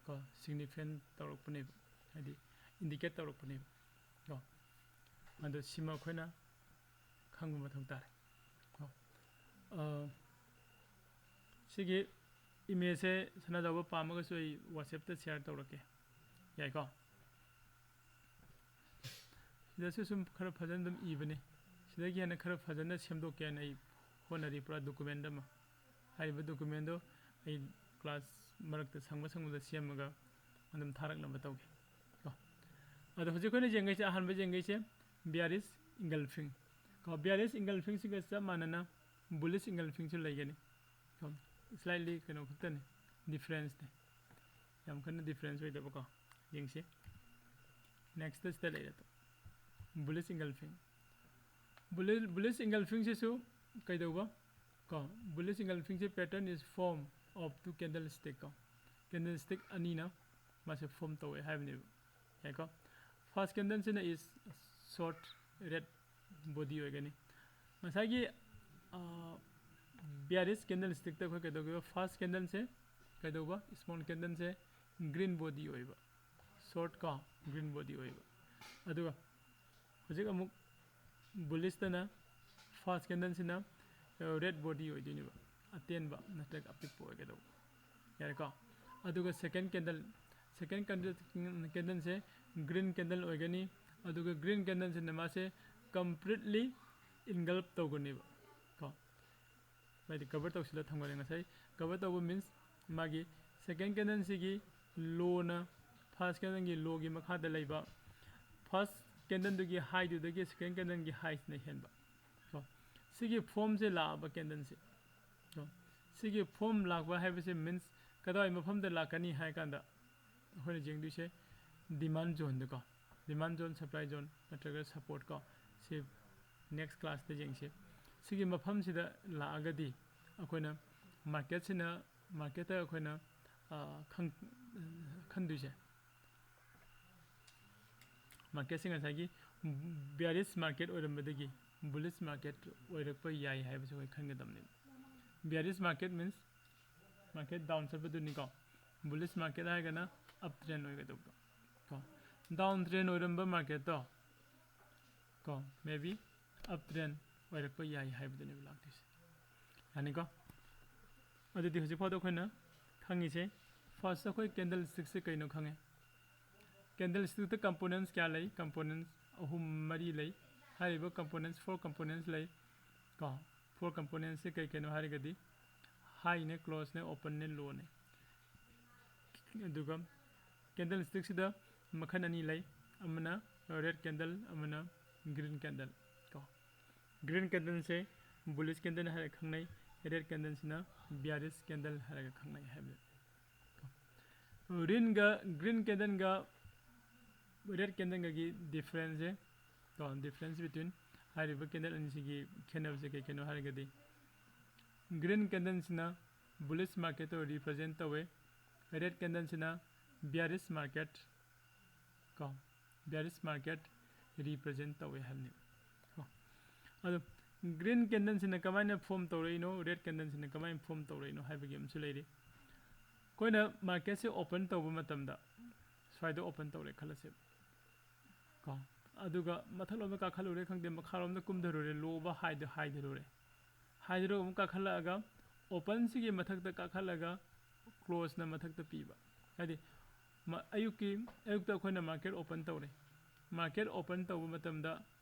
ꯀꯣ, ꯁꯤꯒꯅꯤꯐꯤꯀꯦꯟ ꯇꯧꯔꯛꯄꯅꯦꯕ, ꯍꯥꯏꯗꯤ ꯏꯟꯗꯤꯀꯦꯠ ꯇꯧꯔꯛꯄꯅꯦꯕ ꯀꯣ꯫ ꯑꯗꯣ ꯁꯤꯃ ꯑꯩꯈꯣꯏꯅ ꯈꯪꯕ ꯃꯊꯧ ꯇꯥꯔꯦ ꯀꯣ꯫ ꯑ, ꯁꯤꯒꯤ ꯏꯃꯦꯖꯁꯦ ꯁꯅꯥꯖꯥꯎꯕ ꯄꯥꯝꯃꯒꯁꯨ ꯑꯩ ꯋꯥꯆꯦꯞꯇ ꯁꯤꯌꯥꯔ ꯇꯧꯔꯛꯀꯦ, ꯌꯥꯏꯀꯣ? ꯁꯤꯗꯁꯨ ꯁꯨꯝ ꯈꯔ ꯐꯖꯅ ꯑꯗꯨꯝ ꯏꯕꯅꯤ꯫ ꯁꯤꯗꯒꯤ ꯍꯦꯟꯅ ꯈꯔ ꯐꯖꯅ ꯁꯦꯝꯗꯣꯛꯀꯦ ꯍꯥꯏꯅ ꯑꯩ ꯍꯣꯠꯅꯔꯤ, ꯄꯨꯔꯥ ꯗꯣꯀꯨꯃꯦꯟ ꯑꯃ꯫ ꯍꯥꯏꯔꯤꯕ ꯗꯣꯀꯨꯃꯦꯟꯗꯣ ꯑꯩ ꯀ꯭ꯂꯥꯁ ꯃꯔꯛꯇ ꯁꯪꯕ ꯁꯪꯕꯗ ꯁꯦꯝꯃꯒ ꯑꯗꯨꯝ ꯊꯥꯔꯛꯅꯕ ꯇꯧꯒꯦ ꯀꯣ꯫ ꯑꯗꯣ ꯍꯧꯖꯤꯛ ꯑꯩꯈꯣꯏꯅ ꯌꯦꯡꯒꯩꯁꯦ, ꯑꯍꯥꯟꯕ ꯌꯦꯡꯒꯩꯁꯦ ꯕꯤꯌꯥꯔꯤꯁ ꯏꯟꯒꯜꯐꯤꯡ ꯀꯣ꯫ ꯕꯤꯌꯥꯔꯤꯁ ꯏꯟꯒꯜꯐꯤꯡꯁꯤꯒ ꯆꯞ ꯃꯥꯟꯅꯅ ꯕꯨꯂꯤꯁ ꯏꯟꯒꯜꯐꯤꯡꯁꯨ ꯂꯩꯒꯅꯤ꯫ ꯁ꯭ꯂꯥꯏꯠꯂꯤ ꯀꯩꯅꯣ ꯈꯛꯇꯅꯤ, ꯗꯤꯐ꯭ꯔꯦꯟꯁꯅꯤ, ꯌꯥꯝ ꯀꯟꯅ ꯗꯤꯐ꯭ꯔꯦꯟꯁ ꯑꯣꯏꯗꯕꯀꯣ꯫ ꯌꯦꯡꯁꯤ, ꯅꯦꯛꯁꯇ ꯁꯤꯗ ꯂꯩꯔꯦ, ꯕꯨꯂꯤꯁ ꯏꯟꯒꯜꯐꯤꯡ꯫ Bullish engulfing ꯁꯤꯁꯨ ꯀꯩꯗꯧꯕ ꯀꯣ, bullish engulfing say pattern is form of two candlestick ꯀꯣ, candlestick ꯑꯅꯤꯅ ꯃꯥꯁꯦ form ꯇꯧꯋꯦ ꯍꯥꯏꯕꯅꯦꯕ꯫ ꯌꯥꯏꯀꯣ? First candle ꯁꯤꯅ is short red body ꯑꯣꯏꯒꯅꯤ꯫ ꯉꯁꯥꯏꯒꯤ bearish candlestick ꯇ ꯑꯩꯈꯣꯏ ꯀꯩꯗꯧꯒꯦꯕ? First candle ꯁꯦ ꯀꯩꯗꯧꯕ? Small candle ꯁꯦ green body ꯑꯣꯏꯕ, short ꯀꯣ, green body ꯑꯣꯏꯕ꯫ ꯑꯗꯨꯒ ꯍꯧꯖꯤꯛ ꯑꯃꯨꯛ bullish ꯇꯅ first candle ꯁꯤꯅ red body ꯑꯣꯏꯗꯣꯏꯅꯦꯕ, ꯑꯇꯦꯟꯕ ꯅꯠꯇ꯭ꯔꯒ ꯑꯄꯤꯛꯄ ꯑꯣꯏꯒꯗꯧꯕ꯫ ꯌꯥꯔꯦꯀꯣ? ꯑꯗꯨꯒ second candle, second candle, candle ꯁꯦ green candle ꯑꯣꯏꯒꯅꯤ꯫ ꯑꯗꯨꯒ green candle ꯁꯤꯅ ꯃꯥꯁꯦ completely engulf ꯇꯧꯒꯅꯦꯕ ꯀꯣ, ꯍꯥꯏꯗꯤ cover ꯇꯧꯁꯤꯜꯂ ꯊꯝꯒꯅꯤ꯫ ꯉꯁꯥꯏ cover ꯇꯧꯕ means ꯃꯥꯒꯤ second candle ꯁꯤꯒꯤ low ꯅ first candle ꯒꯤ low ꯒꯤ ꯃꯈꯥꯗ ꯂꯩꯕ, first candle ꯗꯨꯒꯤ high ꯗꯨꯗꯒꯤ second candle ꯒꯤ high ꯁꯤꯅ ꯍꯦꯟꯕ ꯀꯣ꯫ ꯁꯤꯒꯤ form ꯁꯦ ꯂꯥꯛꯑꯕ candle ꯁꯦ ꯀꯣ, ꯁꯤꯒꯤ form ꯂꯥꯛꯄ ꯍꯥꯏꯕꯁꯦ means ꯀꯗꯥꯏ ꯃꯐꯝꯗ ꯂꯥꯛꯀꯅꯤ ꯍꯥꯏ ꯀꯥꯟꯗ ꯑꯩꯈꯣꯏꯅ ꯌꯦꯡꯗꯣꯏꯁꯦ demand zone ꯗꯀꯣ, demand zone, supply zone ꯅꯠꯇ꯭ꯔꯒ support ꯀꯣ, ꯁꯤ next class ꯇ ꯌꯦꯡꯁꯦ꯫ ꯁꯤꯒꯤ ꯃꯐꯝꯁꯤꯗ ꯂꯥꯛꯑꯒꯗꯤ ꯑꯩꯈꯣꯏꯅ market ꯁꯤꯅ, market ꯇ ꯑꯩꯈꯣꯏꯅ ꯈꯟꯗꯣꯏꯁꯦ, market ꯁꯦ ꯉꯁꯥꯏꯒꯤ bearish market ꯑꯣꯏꯔꯝꯕꯗꯒꯤ bullish market ꯑꯣꯏꯔꯛꯄ ꯌꯥꯏ ꯍꯥꯏꯕꯁꯦ ꯑꯩꯈꯣꯏ ꯈꯟꯒꯗꯕꯅꯦꯕ꯫ Bearish market means market down ꯆꯠꯄꯗꯨꯅꯤꯀꯣ꯫ Bullish market ꯍꯥꯏꯔꯒꯅ up trend ꯑꯣꯏꯒꯗꯧꯕ ꯀꯣ꯫ Down trend ꯑꯣꯏꯔꯝꯕ market ꯇꯣ ꯀꯣ, maybe up trend ꯑꯣꯏꯔꯛꯄ ꯌꯥꯏ ꯍꯥꯏꯕꯗꯨꯅꯦꯕ ꯂꯥꯛꯇꯣꯏꯁꯦ꯫ ꯌꯥꯅꯤꯀꯣ? ꯑꯗꯨꯗꯤ ꯍꯧꯖꯤꯛ ꯐꯥꯎꯗ ꯑꯩꯈꯣꯏꯅ ꯈꯪꯉꯤꯁꯦ, first ꯑꯩꯈꯣꯏ candlestick ꯁꯦ ꯀꯩꯅꯣ ꯈꯪꯉꯦ꯫ Candlestick ꯇ components ꯀꯌꯥ ꯂꯩ? Components ꯑꯍꯨꯝ ꯃꯔꯤ ꯂꯩ꯫ ꯍꯥꯏꯔꯤꯕ components, four components ꯂꯩ ꯀꯣ꯫ Four components ꯁꯦ ꯀꯩ ꯀꯩꯅꯣ ꯍꯥꯏꯔꯒꯗꯤ high ꯅꯦ, close ꯅꯦ, open ꯅꯦ, low ꯅꯦ꯫ ꯑꯗꯨꯒ candlestick ꯁꯤꯗ ꯃꯈꯜ ꯑꯅꯤ ꯂꯩ, ꯑꯃꯅ red candle, ꯑꯃꯅ green candle ꯀꯣ꯫ Green candle ꯁꯦ bullish candle ꯍꯥꯏꯔꯒ ꯈꯪꯅꯩ, red candle ꯁꯤꯅ bearish candle ꯍꯥꯏꯔꯒ ꯈꯪꯅꯩ ꯍꯥꯏꯕꯅꯤ꯫ Green ꯒ, green candle ꯒ red candle ꯒꯒꯤ difference ꯁꯦ ꯀꯣ, difference between ꯍꯥꯏꯔꯤꯕ candle ꯑꯅꯤꯁꯤꯒꯤ ꯈꯦꯠꯅꯕꯁꯦ ꯀꯩ ꯀꯩꯅꯣ ꯍꯥꯏꯔꯒꯗꯤ, green candleꯁꯤꯅ bullish marketꯇꯣ represent ꯇꯧꯋꯦ, red candleꯁꯤꯅ bearish market, ꯀꯣ, bearish market represent ꯇꯧꯋꯦ ꯍꯥꯏꯕꯅꯦꯕ꯫ ꯀꯣ, ꯑꯗꯣ green candleꯁꯤꯅ ꯀꯃꯥꯏꯅ form ꯇꯧꯔꯛꯏꯅꯣ, red candleꯁꯤꯅ ꯀꯃꯥꯏꯅ form ꯇꯧꯔꯛꯏꯅꯣ ꯍꯥꯏꯕꯒꯤ ꯑꯃꯁꯨ ꯂꯩꯔꯤ꯫ ꯑꯩꯈꯣꯏꯅ marketꯁꯦ open ꯇꯧꯕ ꯃꯇꯝꯗ, ꯁ꯭ꯋꯥꯏꯗ open ꯇꯧꯔꯦ ꯈꯜꯂꯁꯦꯕ, ꯀꯣ, ꯑꯗꯨꯒ ꯃꯊꯛꯂꯣꯝꯗ ꯀꯥꯈꯠꯂꯨꯔꯦ ꯈꯪꯗꯦ, ꯃꯈꯥꯔꯣꯝꯗ ꯀꯨꯝꯊꯔꯨꯔꯦ, low ꯕ high ꯗ ꯍꯥꯏꯊꯔꯨꯔꯦ, high ꯗ ꯑꯃꯨꯛ ꯀꯥꯈꯠꯂꯛꯑꯒ openꯁꯤꯒꯤ ꯃꯊꯛꯇ ꯀꯥꯈꯠꯂꯒ closeꯅ ꯃꯊꯛꯇ ꯄꯤꯕ, ꯍꯥꯏꯗꯤ ꯃ-, ꯑꯌꯨꯛꯀꯤ, ꯑꯌꯨꯛꯇ ꯑꯩꯈꯣꯏꯅ market open ꯇꯧꯔꯦ, market open ꯇꯧꯕ ꯃꯇꯝꯗ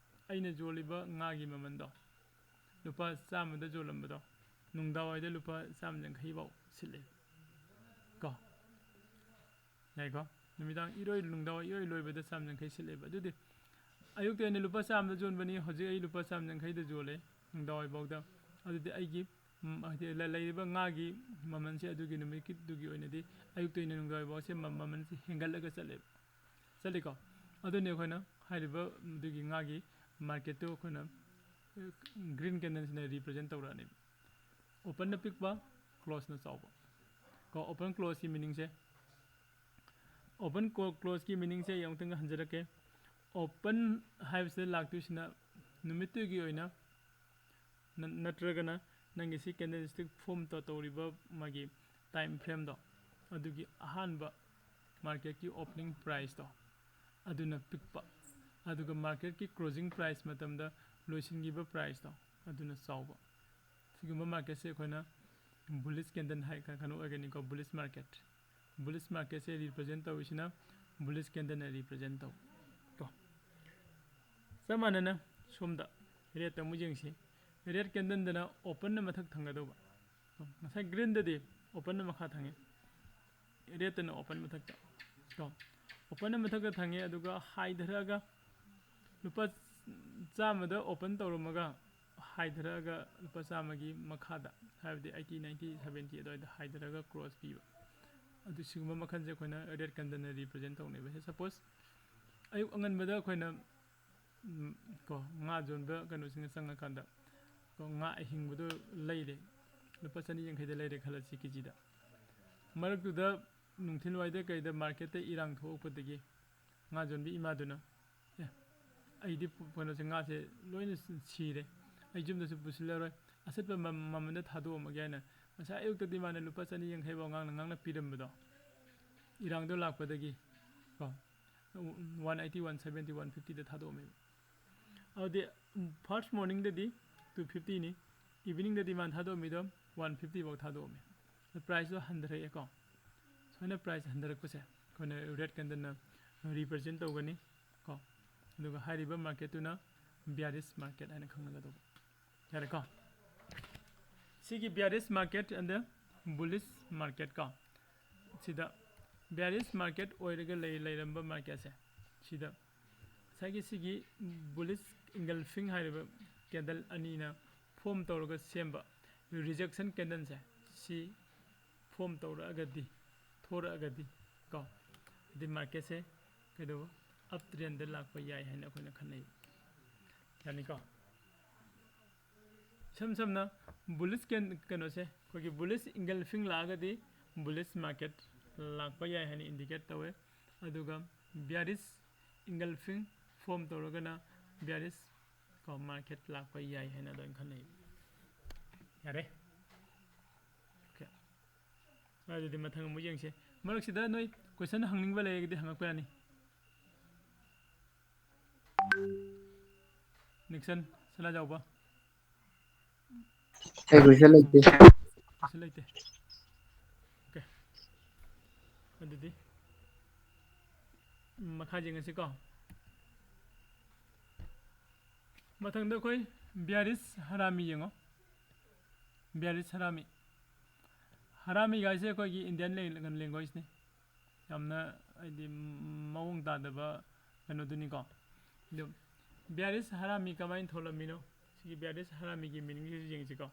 ꯑꯩꯅ ꯌꯣꯜꯂꯤꯕ ꯉꯥꯒꯤ ꯃꯃꯜꯗꯣ, ꯂꯨꯄꯥ ꯆꯥꯝꯃꯗ ꯌꯣꯜꯂꯝꯕꯗꯣ, ꯅꯨꯡꯗꯥꯡꯋꯥꯏꯗ ꯂꯨꯄꯥ ꯆꯥꯝꯃ ꯌꯥꯡꯈꯩ ꯐꯥꯎ ꯁꯤꯠꯂꯦ, ꯀꯣ, ꯌꯥꯏꯀꯣ? ꯅꯨꯃꯤꯗꯥꯡ ꯏꯔꯣꯏ, ꯅꯨꯡꯗꯥꯡꯋꯥꯏ ꯏꯔꯣꯏ ꯂꯣꯏꯕꯗ ꯆꯥꯝ ꯌꯥꯡꯈꯩ ꯁꯤꯠꯂꯦꯕ꯫ ꯑꯗꯨꯗꯤ ꯑꯌꯨꯛꯇ ꯑꯩꯅ ꯂꯨꯄꯥ ꯆꯥꯝꯃꯗ ꯌꯣꯟꯕꯅꯤ, ꯍꯧꯖꯤꯛ ꯑꯩ ꯂꯨꯄꯥ ꯆꯥꯝ ꯌꯥꯡꯈꯩꯗ ꯌꯣꯜꯂꯦ ꯅꯨꯡꯗꯥꯡꯋꯥꯏꯐꯥꯎꯗ꯫ ꯑꯗꯨꯗꯤ ꯑꯩꯒꯤ, ꯎꯝ, ꯍꯥꯏꯗꯤ ꯂ-, ꯂꯩꯔꯤꯕ ꯉꯥꯒꯤ ꯃꯃꯜꯁꯦ ꯑꯗꯨꯒꯤ ꯅꯨꯃꯤꯠꯀꯤꯗꯨꯒꯤ ꯑꯣꯏꯅꯗꯤ ꯑꯌꯨꯛꯇ ꯑꯩꯅ ꯅꯨꯡꯗꯥꯡꯋꯥꯏꯐꯥꯎꯁꯦ ꯃ-, ꯃꯃꯜꯁꯦ ꯍꯦꯟꯒꯠꯂꯒ ꯆꯠꯂꯦꯕ, ꯆꯠꯂꯤꯀꯣ? ꯑꯗꯨꯅꯤ ꯑꯩꯈꯣꯏꯅ ꯍꯥꯏꯔꯤꯕ ꯑꯗꯨꯒꯤ ꯉꯥꯒꯤ marketꯇꯨ ꯑꯩꯈꯣꯏꯅ, ꯑ, green candleꯁꯤꯅ represent ꯇꯧꯔꯛꯑꯅꯦꯕ꯫ Openꯅ ꯄꯤꯛꯄ, closeꯅ ꯆꯥꯎꯕ꯫ ꯀꯣ, open closeꯀꯤ meaningꯁꯦ, open clo-, closeꯀꯤ meaningꯁꯦ ꯑꯩ ꯑꯃꯨꯛꯇꯪꯒ ꯍꯟꯖꯔꯛꯀꯦ꯫ Open ꯍꯥꯏꯕꯁꯤꯗ ꯂꯥꯛꯇꯣꯏꯁꯤꯅ ꯅꯨꯃꯤꯠꯇꯨꯒꯤ ꯑꯣꯏꯅ ꯅ-, ꯅꯠꯇ꯭ꯔꯒꯅ ꯅꯪꯒꯤ ꯁꯤ candlestick form ꯇꯧ-, ꯇꯧꯔꯤꯕ ꯃꯥꯒꯤ time frameꯗꯣ, ꯑꯗꯨꯒꯤ ꯑꯍꯥꯟꯕ marketꯀꯤ opening priceꯇꯣ, ꯑꯗꯨꯅ ꯄꯤꯛꯄ, ꯑꯗꯨꯒ marketꯀꯤ closing price ꯃꯇꯝꯗ ꯂꯣꯏꯁꯤꯟꯈꯤꯕ priceꯇꯣ, ꯑꯗꯨꯅ ꯆꯥꯎꯕ꯫ ꯁꯤꯒꯨꯝꯕ marketꯁꯦ ꯑꯩꯈꯣꯏꯅ bullish candle ꯍꯥꯏ, ꯀꯩꯅꯣ ꯑꯣꯏꯒꯅꯤꯀꯣ, bullish market꯫ Bullish marketꯁꯦ represent ꯇꯧꯔꯤꯁꯤꯅ bullish candleꯅ represent ꯇꯧ, ꯀꯣ꯫ ꯆꯞ ꯃꯥꯟꯅꯅ ꯁꯣꯝꯗ redꯇ ꯑꯃꯨꯛ ꯌꯦꯡꯁꯤ꯫ Red candleꯗꯅ openꯅ ꯃꯊꯛ ꯊꯪꯒꯗꯧꯕ꯫ ꯉꯁꯥꯏ greenꯗꯗꯤ openꯅ ꯃꯈꯥ ꯊꯪꯉꯤ, redꯇꯅ open ꯃꯊꯛꯇ, ꯀꯣ꯫ Openꯅ ꯃꯊꯛꯇ ꯊꯪꯉꯤ, ꯑꯗꯨꯒ ꯍꯥꯏꯊꯔꯛꯑꯒ ꯂꯨꯄꯥ ꯆꯥꯝꯃꯗ open ꯇꯧꯔꯝꯃꯒ ꯍꯥꯏꯊꯔꯛꯑꯒ ꯂꯨꯄꯥ ꯆꯥꯝꯃꯒꯤ ꯃꯈꯥꯗ, ꯍꯥꯏꯕꯗꯤ eighty, ninety, seventy ꯑꯗꯨꯋꯥꯏꯗ ꯍꯥꯏꯊꯔꯒ close ꯄꯤꯕ꯫ ꯑꯗꯨ ꯁꯤꯒꯨꯝꯕ ꯃꯈꯜꯁꯦ ꯑꯩꯈꯣꯏꯅ red candleꯅ represent ꯇꯧꯅꯩꯕ꯫ Suppose ꯑꯌꯨꯛ ꯑꯉꯟꯕꯗ ꯑꯩꯈꯣꯏꯅ ꯎꯝ, ꯀꯣ, ꯉꯥ ꯌꯣꯟꯕ ꯀꯩꯅꯣꯁꯤꯡꯅ ꯆꯪꯉꯀꯥꯟꯗ, ꯀꯣ, ꯉꯥ ꯑꯍꯤꯡꯕꯗꯣ ꯂꯩꯔꯦ, ꯂꯨꯄꯥ ꯆꯅꯤ ꯌꯥꯡꯈꯩꯗ ꯂꯩꯔꯦ ꯈꯜꯂꯁꯤ, ꯀꯦ ꯖꯤꯗ꯫ ꯃꯔꯛꯇꯨꯗ ꯅꯨꯡꯊꯤꯜꯋꯥꯏꯗ ꯀꯩꯗ ꯃꯥꯔꯀꯦꯠꯇ ꯏꯔꯥꯡ ꯊꯣꯛꯂꯛꯄꯗꯒꯤ ꯉꯥ ꯌꯣꯟꯕꯤ ꯏꯃꯥꯗꯨꯅ, "ꯑꯦ, ꯑꯩꯗꯤ ꯄꯨ-, ꯀꯩꯅꯣꯁꯦ, ꯉꯥꯁꯦ ꯂꯣꯏꯅ ꯁꯤ-, ꯁꯤꯔꯦ, ꯑꯩ ꯌꯨꯝꯗꯁꯨ ꯄꯨꯁꯤꯜꯂꯔꯣꯏ, ꯑꯁꯤꯠꯄ ꯃ-, ꯃꯃꯜꯗ ꯊꯥꯗꯣꯛꯑꯝꯃꯒꯦ" ꯍꯥꯏꯅ ꯉꯁꯥꯏ ꯑꯌꯨꯛꯇꯗꯤ ꯃꯥꯅ ꯂꯨꯄꯥ ꯆꯅꯤ ꯌꯥꯡꯈꯩ ꯐꯥꯎ ꯉꯥꯡꯅ ꯉꯥꯡꯅ ꯄꯤꯔꯝꯕꯗꯣ, ꯏꯔꯥꯡꯗꯣ ꯂꯥꯛꯄꯗꯒꯤ, ꯀꯣ, ꯋꯥꯟ ꯑꯩꯠꯇꯤ, ꯋꯥꯟ ꯁꯕꯦꯟꯇꯤ, ꯋꯥꯟ ꯐꯤꯐꯇꯤꯗ ꯊꯥꯗꯣꯛꯑꯝꯃꯦꯕ꯫ ꯑꯗꯨꯗꯤ, ꯎꯝ, ꯐꯥꯔꯁ ꯃꯣꯔꯅꯤꯡꯗꯗꯤ ꯇꯨ ꯐꯤꯐꯇꯤꯅꯤ, ꯏꯚꯤꯅꯤꯡꯗꯗꯤ ꯃꯥꯅ ꯊꯥꯗꯣꯛꯑꯝꯃꯤꯗꯣ ꯋꯥꯟ ꯐꯤꯐꯇꯤ ꯐꯥꯎ ꯊꯥꯗꯣꯛꯑꯝꯃꯦ꯫ ꯄ꯭ꯔꯥꯏꯁꯇꯣ ꯍꯟꯊꯔꯛꯑꯦꯀꯣ꯫ ꯁꯨꯃꯥꯏꯅ ꯄ꯭ꯔꯥꯏꯁ ꯍꯟꯊꯔꯛꯄꯁꯦ ꯑꯩꯈꯣꯏꯅ ꯔꯦꯗ ꯀꯦꯟꯗꯜꯅ ꯔꯤꯄ꯭ꯔꯖꯦꯟ ꯇꯧꯒꯅꯤ ꯀꯣ꯫ ꯑꯗꯨꯒ ꯍꯥꯏꯔꯤꯕ ꯃꯥꯔꯀꯦꯠꯇꯨꯅ bearish market ꯍꯥꯏꯅ ꯈꯪꯅꯒꯗꯧꯕ꯫ ꯌꯥꯔꯦꯀꯣ? ꯁꯤꯒꯤ bearish market and the bullish market ꯀꯣ꯫ ꯁꯤꯗ bearish market ꯑꯣꯏꯔꯒ ꯂꯩ, ꯂꯩꯔꯝꯕ ꯃꯥꯔꯀꯦꯠꯁꯦ, ꯁꯤꯗ ꯉꯁꯥꯏꯒꯤ ꯁꯤꯒꯤ bullish engulfing ꯍꯥꯏꯔꯤꯕ ꯀꯦꯟꯗꯜ ꯑꯅꯤꯅ ꯐꯣꯝ ꯇꯧꯔꯒ ꯁꯦꯝꯕ ꯔꯤꯖꯦꯛꯁꯟ ꯀꯦꯟꯗꯜꯁꯦ, ꯁꯤ ꯐꯣꯝ ꯇꯧꯔꯛꯑꯒꯗꯤ, ꯊꯣꯔꯛꯑꯒꯗꯤ ꯀꯣ, ꯑꯗꯩ ꯃꯥꯔꯀꯦꯠꯁꯦ ꯀꯩꯗꯧꯕ, ꯑꯞ ꯇ꯭ꯔꯦꯟꯗ ꯂꯥꯛꯄ ꯌꯥꯏ ꯍꯥꯏꯅ ꯑꯩꯈꯣꯏꯅ ꯈꯟꯅꯩ꯫ ꯌꯥꯅꯤꯀꯣ? ꯏꯁꯝ ꯁꯝꯅ bullish ꯀꯦꯟ-, ꯀꯩꯅꯣꯁꯦ, ꯑꯩꯈꯣꯏꯒꯤ bullish engulfing ꯂꯥꯛꯑꯒꯗꯤ bullish market ꯂꯥꯛꯄ ꯌꯥꯏ ꯍꯥꯏꯅ ꯏꯟꯗꯤꯀꯦꯠ ꯇꯧꯋꯦ꯫ ꯑꯗꯨꯒ bearish engulfing ꯐꯣꯝ ꯇꯧꯔꯒꯅ bearish ꯀꯣ ꯃꯥꯔꯀꯦꯠ ꯂꯥꯛꯄ ꯌꯥꯏ ꯍꯥꯏꯅ ꯑꯗꯨꯃꯥꯏꯅ ꯈꯟꯅꯩ꯫ ꯌꯥꯔꯦ? ꯑꯣꯀꯦ꯫ ꯑꯗꯨꯗꯤ ꯃꯊꯪ ꯑꯃꯨꯛ ꯌꯦꯡꯁꯦ꯫ ꯃꯔꯛꯁꯤꯗ ꯅꯣꯏ ꯀꯣꯏꯁꯟ ꯍꯪꯅꯤꯡꯕ ꯂꯩꯔꯒꯗꯤ ꯍꯪꯉꯛꯄ ꯌꯥꯅꯤ꯫ ꯅꯤꯛꯁꯟ, ꯁꯅꯥꯖꯥꯎꯕ꯫ ꯑꯩ ꯀꯣꯏꯁꯟ ꯂꯩꯇꯦ꯫ ꯀꯣꯏꯁꯟ ꯂꯩꯇꯦ꯫ ꯑꯣꯀꯦ꯫ ꯑꯗꯨꯗꯤ ꯃꯈꯥ ꯌꯦꯡꯉꯁꯤꯀꯣ꯫ ꯃꯊꯪꯗ ꯑꯩꯈꯣꯏ bearish ꯍꯔꯥꯃꯤ ꯌꯦꯡꯉꯣ꯫ Bearish ꯍꯔꯥꯃꯤ꯫ ꯍꯔꯥꯃꯤ ꯒꯥꯏꯁꯦ ꯑꯩꯈꯣꯏꯒꯤ ꯏꯟꯗꯤꯌꯟ ꯂꯦꯡ-, ꯂꯦꯡꯒ꯭ꯋꯦꯖꯅꯤ꯫ ꯌꯥꯝꯅ ꯍꯥꯏꯗꯤ ꯃꯑꯣꯡ ꯇꯥꯗꯕ ꯀꯩꯅꯣꯗꯨꯅꯤꯀꯣ꯫ ꯑꯗꯨ bearish ꯍꯔꯥꯃꯤ ꯀꯃꯥꯏꯅ ꯊꯣꯛꯂꯝꯃꯤꯅꯣ? ꯁꯤꯒꯤ bearish ꯍꯔꯥꯃꯤꯒꯤ ꯃꯤꯅꯤꯡꯁꯤꯁꯨ ꯌꯦꯡꯁꯤꯀꯣ꯫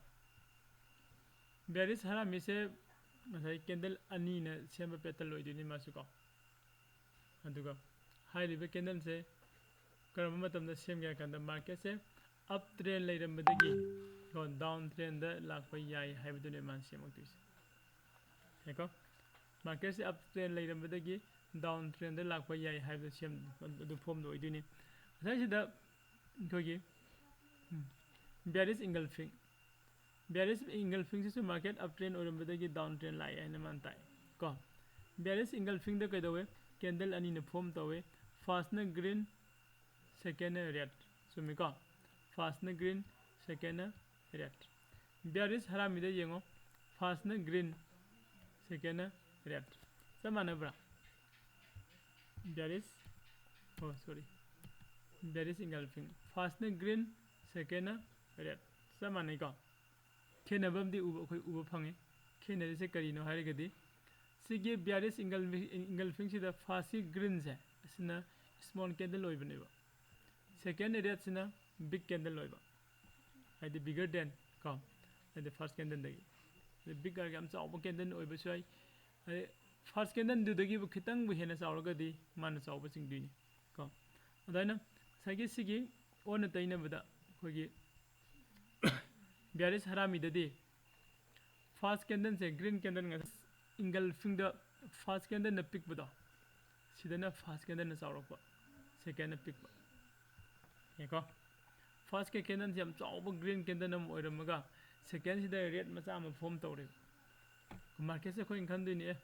Bearish ꯍꯔꯥꯃꯤꯁꯦ ꯉꯁꯥꯏ ꯀꯦꯟꯗꯜ ꯑꯅꯤꯅ ꯁꯦꯝꯕ ꯄꯦꯇꯔꯟ ꯑꯣꯏꯗꯣꯏꯅꯤ ꯃꯥꯁꯨ ꯀꯣ꯫ ꯑꯗꯨꯒ ꯍꯥꯏꯔꯤꯕ ꯀꯦꯟꯗꯜꯁꯦ ꯀꯔꯝꯕ ꯃꯇꯝꯗ ꯁꯦꯝꯒꯦ ꯍꯥꯏ ꯀꯥꯟꯗ marketꯁꯦ up trend ꯂꯩꯔꯝꯕꯗꯒꯤ ꯀꯣ down trendꯗ ꯂꯥꯛꯄ ꯌꯥꯏ ꯍꯥꯏꯕꯗꯨꯅꯦ ꯃꯥꯅ ꯁꯦꯝꯃꯛꯇꯣꯏꯁꯦ꯫ ꯌꯥꯏꯀꯣ? Marketꯁꯦ up trend ꯂꯩꯔꯝꯕꯗꯒꯤ down trendꯗ ꯂꯥꯛꯄ ꯌꯥꯏ ꯍꯥꯏꯕꯗꯨ ꯁꯦꯝ ꯑꯗꯨ formꯗꯣ ꯑꯣꯏꯗꯣꯏꯅꯤ꯫ ꯉꯁꯥꯏꯁꯤꯗ ꯑꯩꯈꯣꯏꯒꯤ bearish engulfing, bearish engulfingꯁꯤꯁꯨ market up trend ꯑꯣꯏꯔꯝꯕꯗꯒꯤ down trend ꯂꯥꯛꯑꯦ ꯍꯥꯏꯅ ꯃꯥꯅ ꯇꯥꯛꯑꯦ ꯀꯣ꯫ Bearish engulfingꯗ ꯀꯩꯗꯧꯋꯦ? Candle ꯑꯅꯤꯅ form ꯇꯧꯋꯦ꯫ Firstꯅ green, secondꯅ red꯫ ꯆꯨꯝꯃꯤꯀꯣ? Firstꯅ green, secondꯅ red꯫ Bearish ꯍꯔꯥꯃꯤꯗ ꯌꯦꯡꯉꯣ꯫ Firstꯅ green, secondꯅ red꯫ ꯆꯞ ꯃꯥꯟꯅꯕ꯭ꯔꯥ? Bearish, oh sorry, bearish engulfing꯫ Firstꯅ green, secondꯅ red꯫ ꯆꯞ ꯃꯥꯟꯅꯩꯀꯣ? ꯈꯦꯠꯅꯕ ꯑꯃꯗꯤ ꯎꯕ, ꯑꯩꯈꯣꯏ ꯎꯕ ꯐꯪꯉꯤ꯫ ꯈꯦꯠꯅꯔꯤꯁꯦ ꯀꯔꯤꯅꯣ ꯍꯥꯏꯔꯒꯗꯤ, ꯁꯤꯒꯤ bearish engulfingꯁꯤꯗ firstꯀꯤ greenꯁꯦ, ꯑꯁꯤꯅ small candle ꯑꯣꯏꯕꯅꯦꯕ꯫ Second redꯁꯤꯅ big candle ꯑꯣꯏꯕ, ꯍꯥꯏꯗꯤ bigger than ꯀꯣ, ꯍꯥꯏꯗꯤ first candleꯗꯒꯤ꯫ ꯑꯗꯩ bigger ꯌꯥꯝ ꯆꯥꯎꯕ candle ꯑꯣꯏꯕꯁꯨ ꯌꯥꯏ꯫ ꯑꯗꯩ first candleꯗꯨꯗꯒꯤꯕꯨ ꯈꯤꯇꯪꯕꯨ ꯍꯦꯟꯅ ꯆꯥꯎꯔꯒꯗꯤ ꯃꯥꯅ ꯆꯥꯎꯕ ꯆꯤꯡꯗꯣꯏꯅꯤ ꯀꯣ꯫ ꯑꯗꯨꯃꯥꯏꯅ ꯉꯁꯥꯏꯒꯤ ꯁꯤꯒꯤ ꯑꯣꯟꯅ ꯇꯩꯅꯕꯗ ꯑꯩꯈꯣꯏꯒꯤ bearish ꯍꯔꯥꯃꯤꯗꯗꯤ first candleꯁꯦ green candle ꯉꯁꯥꯏ engulfingꯗ first candleꯅ ꯄꯤꯛꯄꯗꯣ, ꯁꯤꯗꯅ first candleꯅ ꯆꯥꯎꯔꯛꯄ, secondꯅ ꯄꯤꯛꯄ꯫ ꯌꯦꯡꯉꯣ, first candleꯁꯦ ꯌꯥꯝ ꯆꯥꯎꯕ green candle ꯑꯃ ꯑꯣꯏꯔꯝꯃꯒ secondꯁꯤꯗ red ꯃꯆꯥ ꯑꯃ form ꯇꯧꯔꯦꯕ꯫ Marketꯁꯦ ꯑꯩꯈꯣꯏꯅ ꯈꯟꯗꯣꯏꯅꯤ, ꯑꯦ,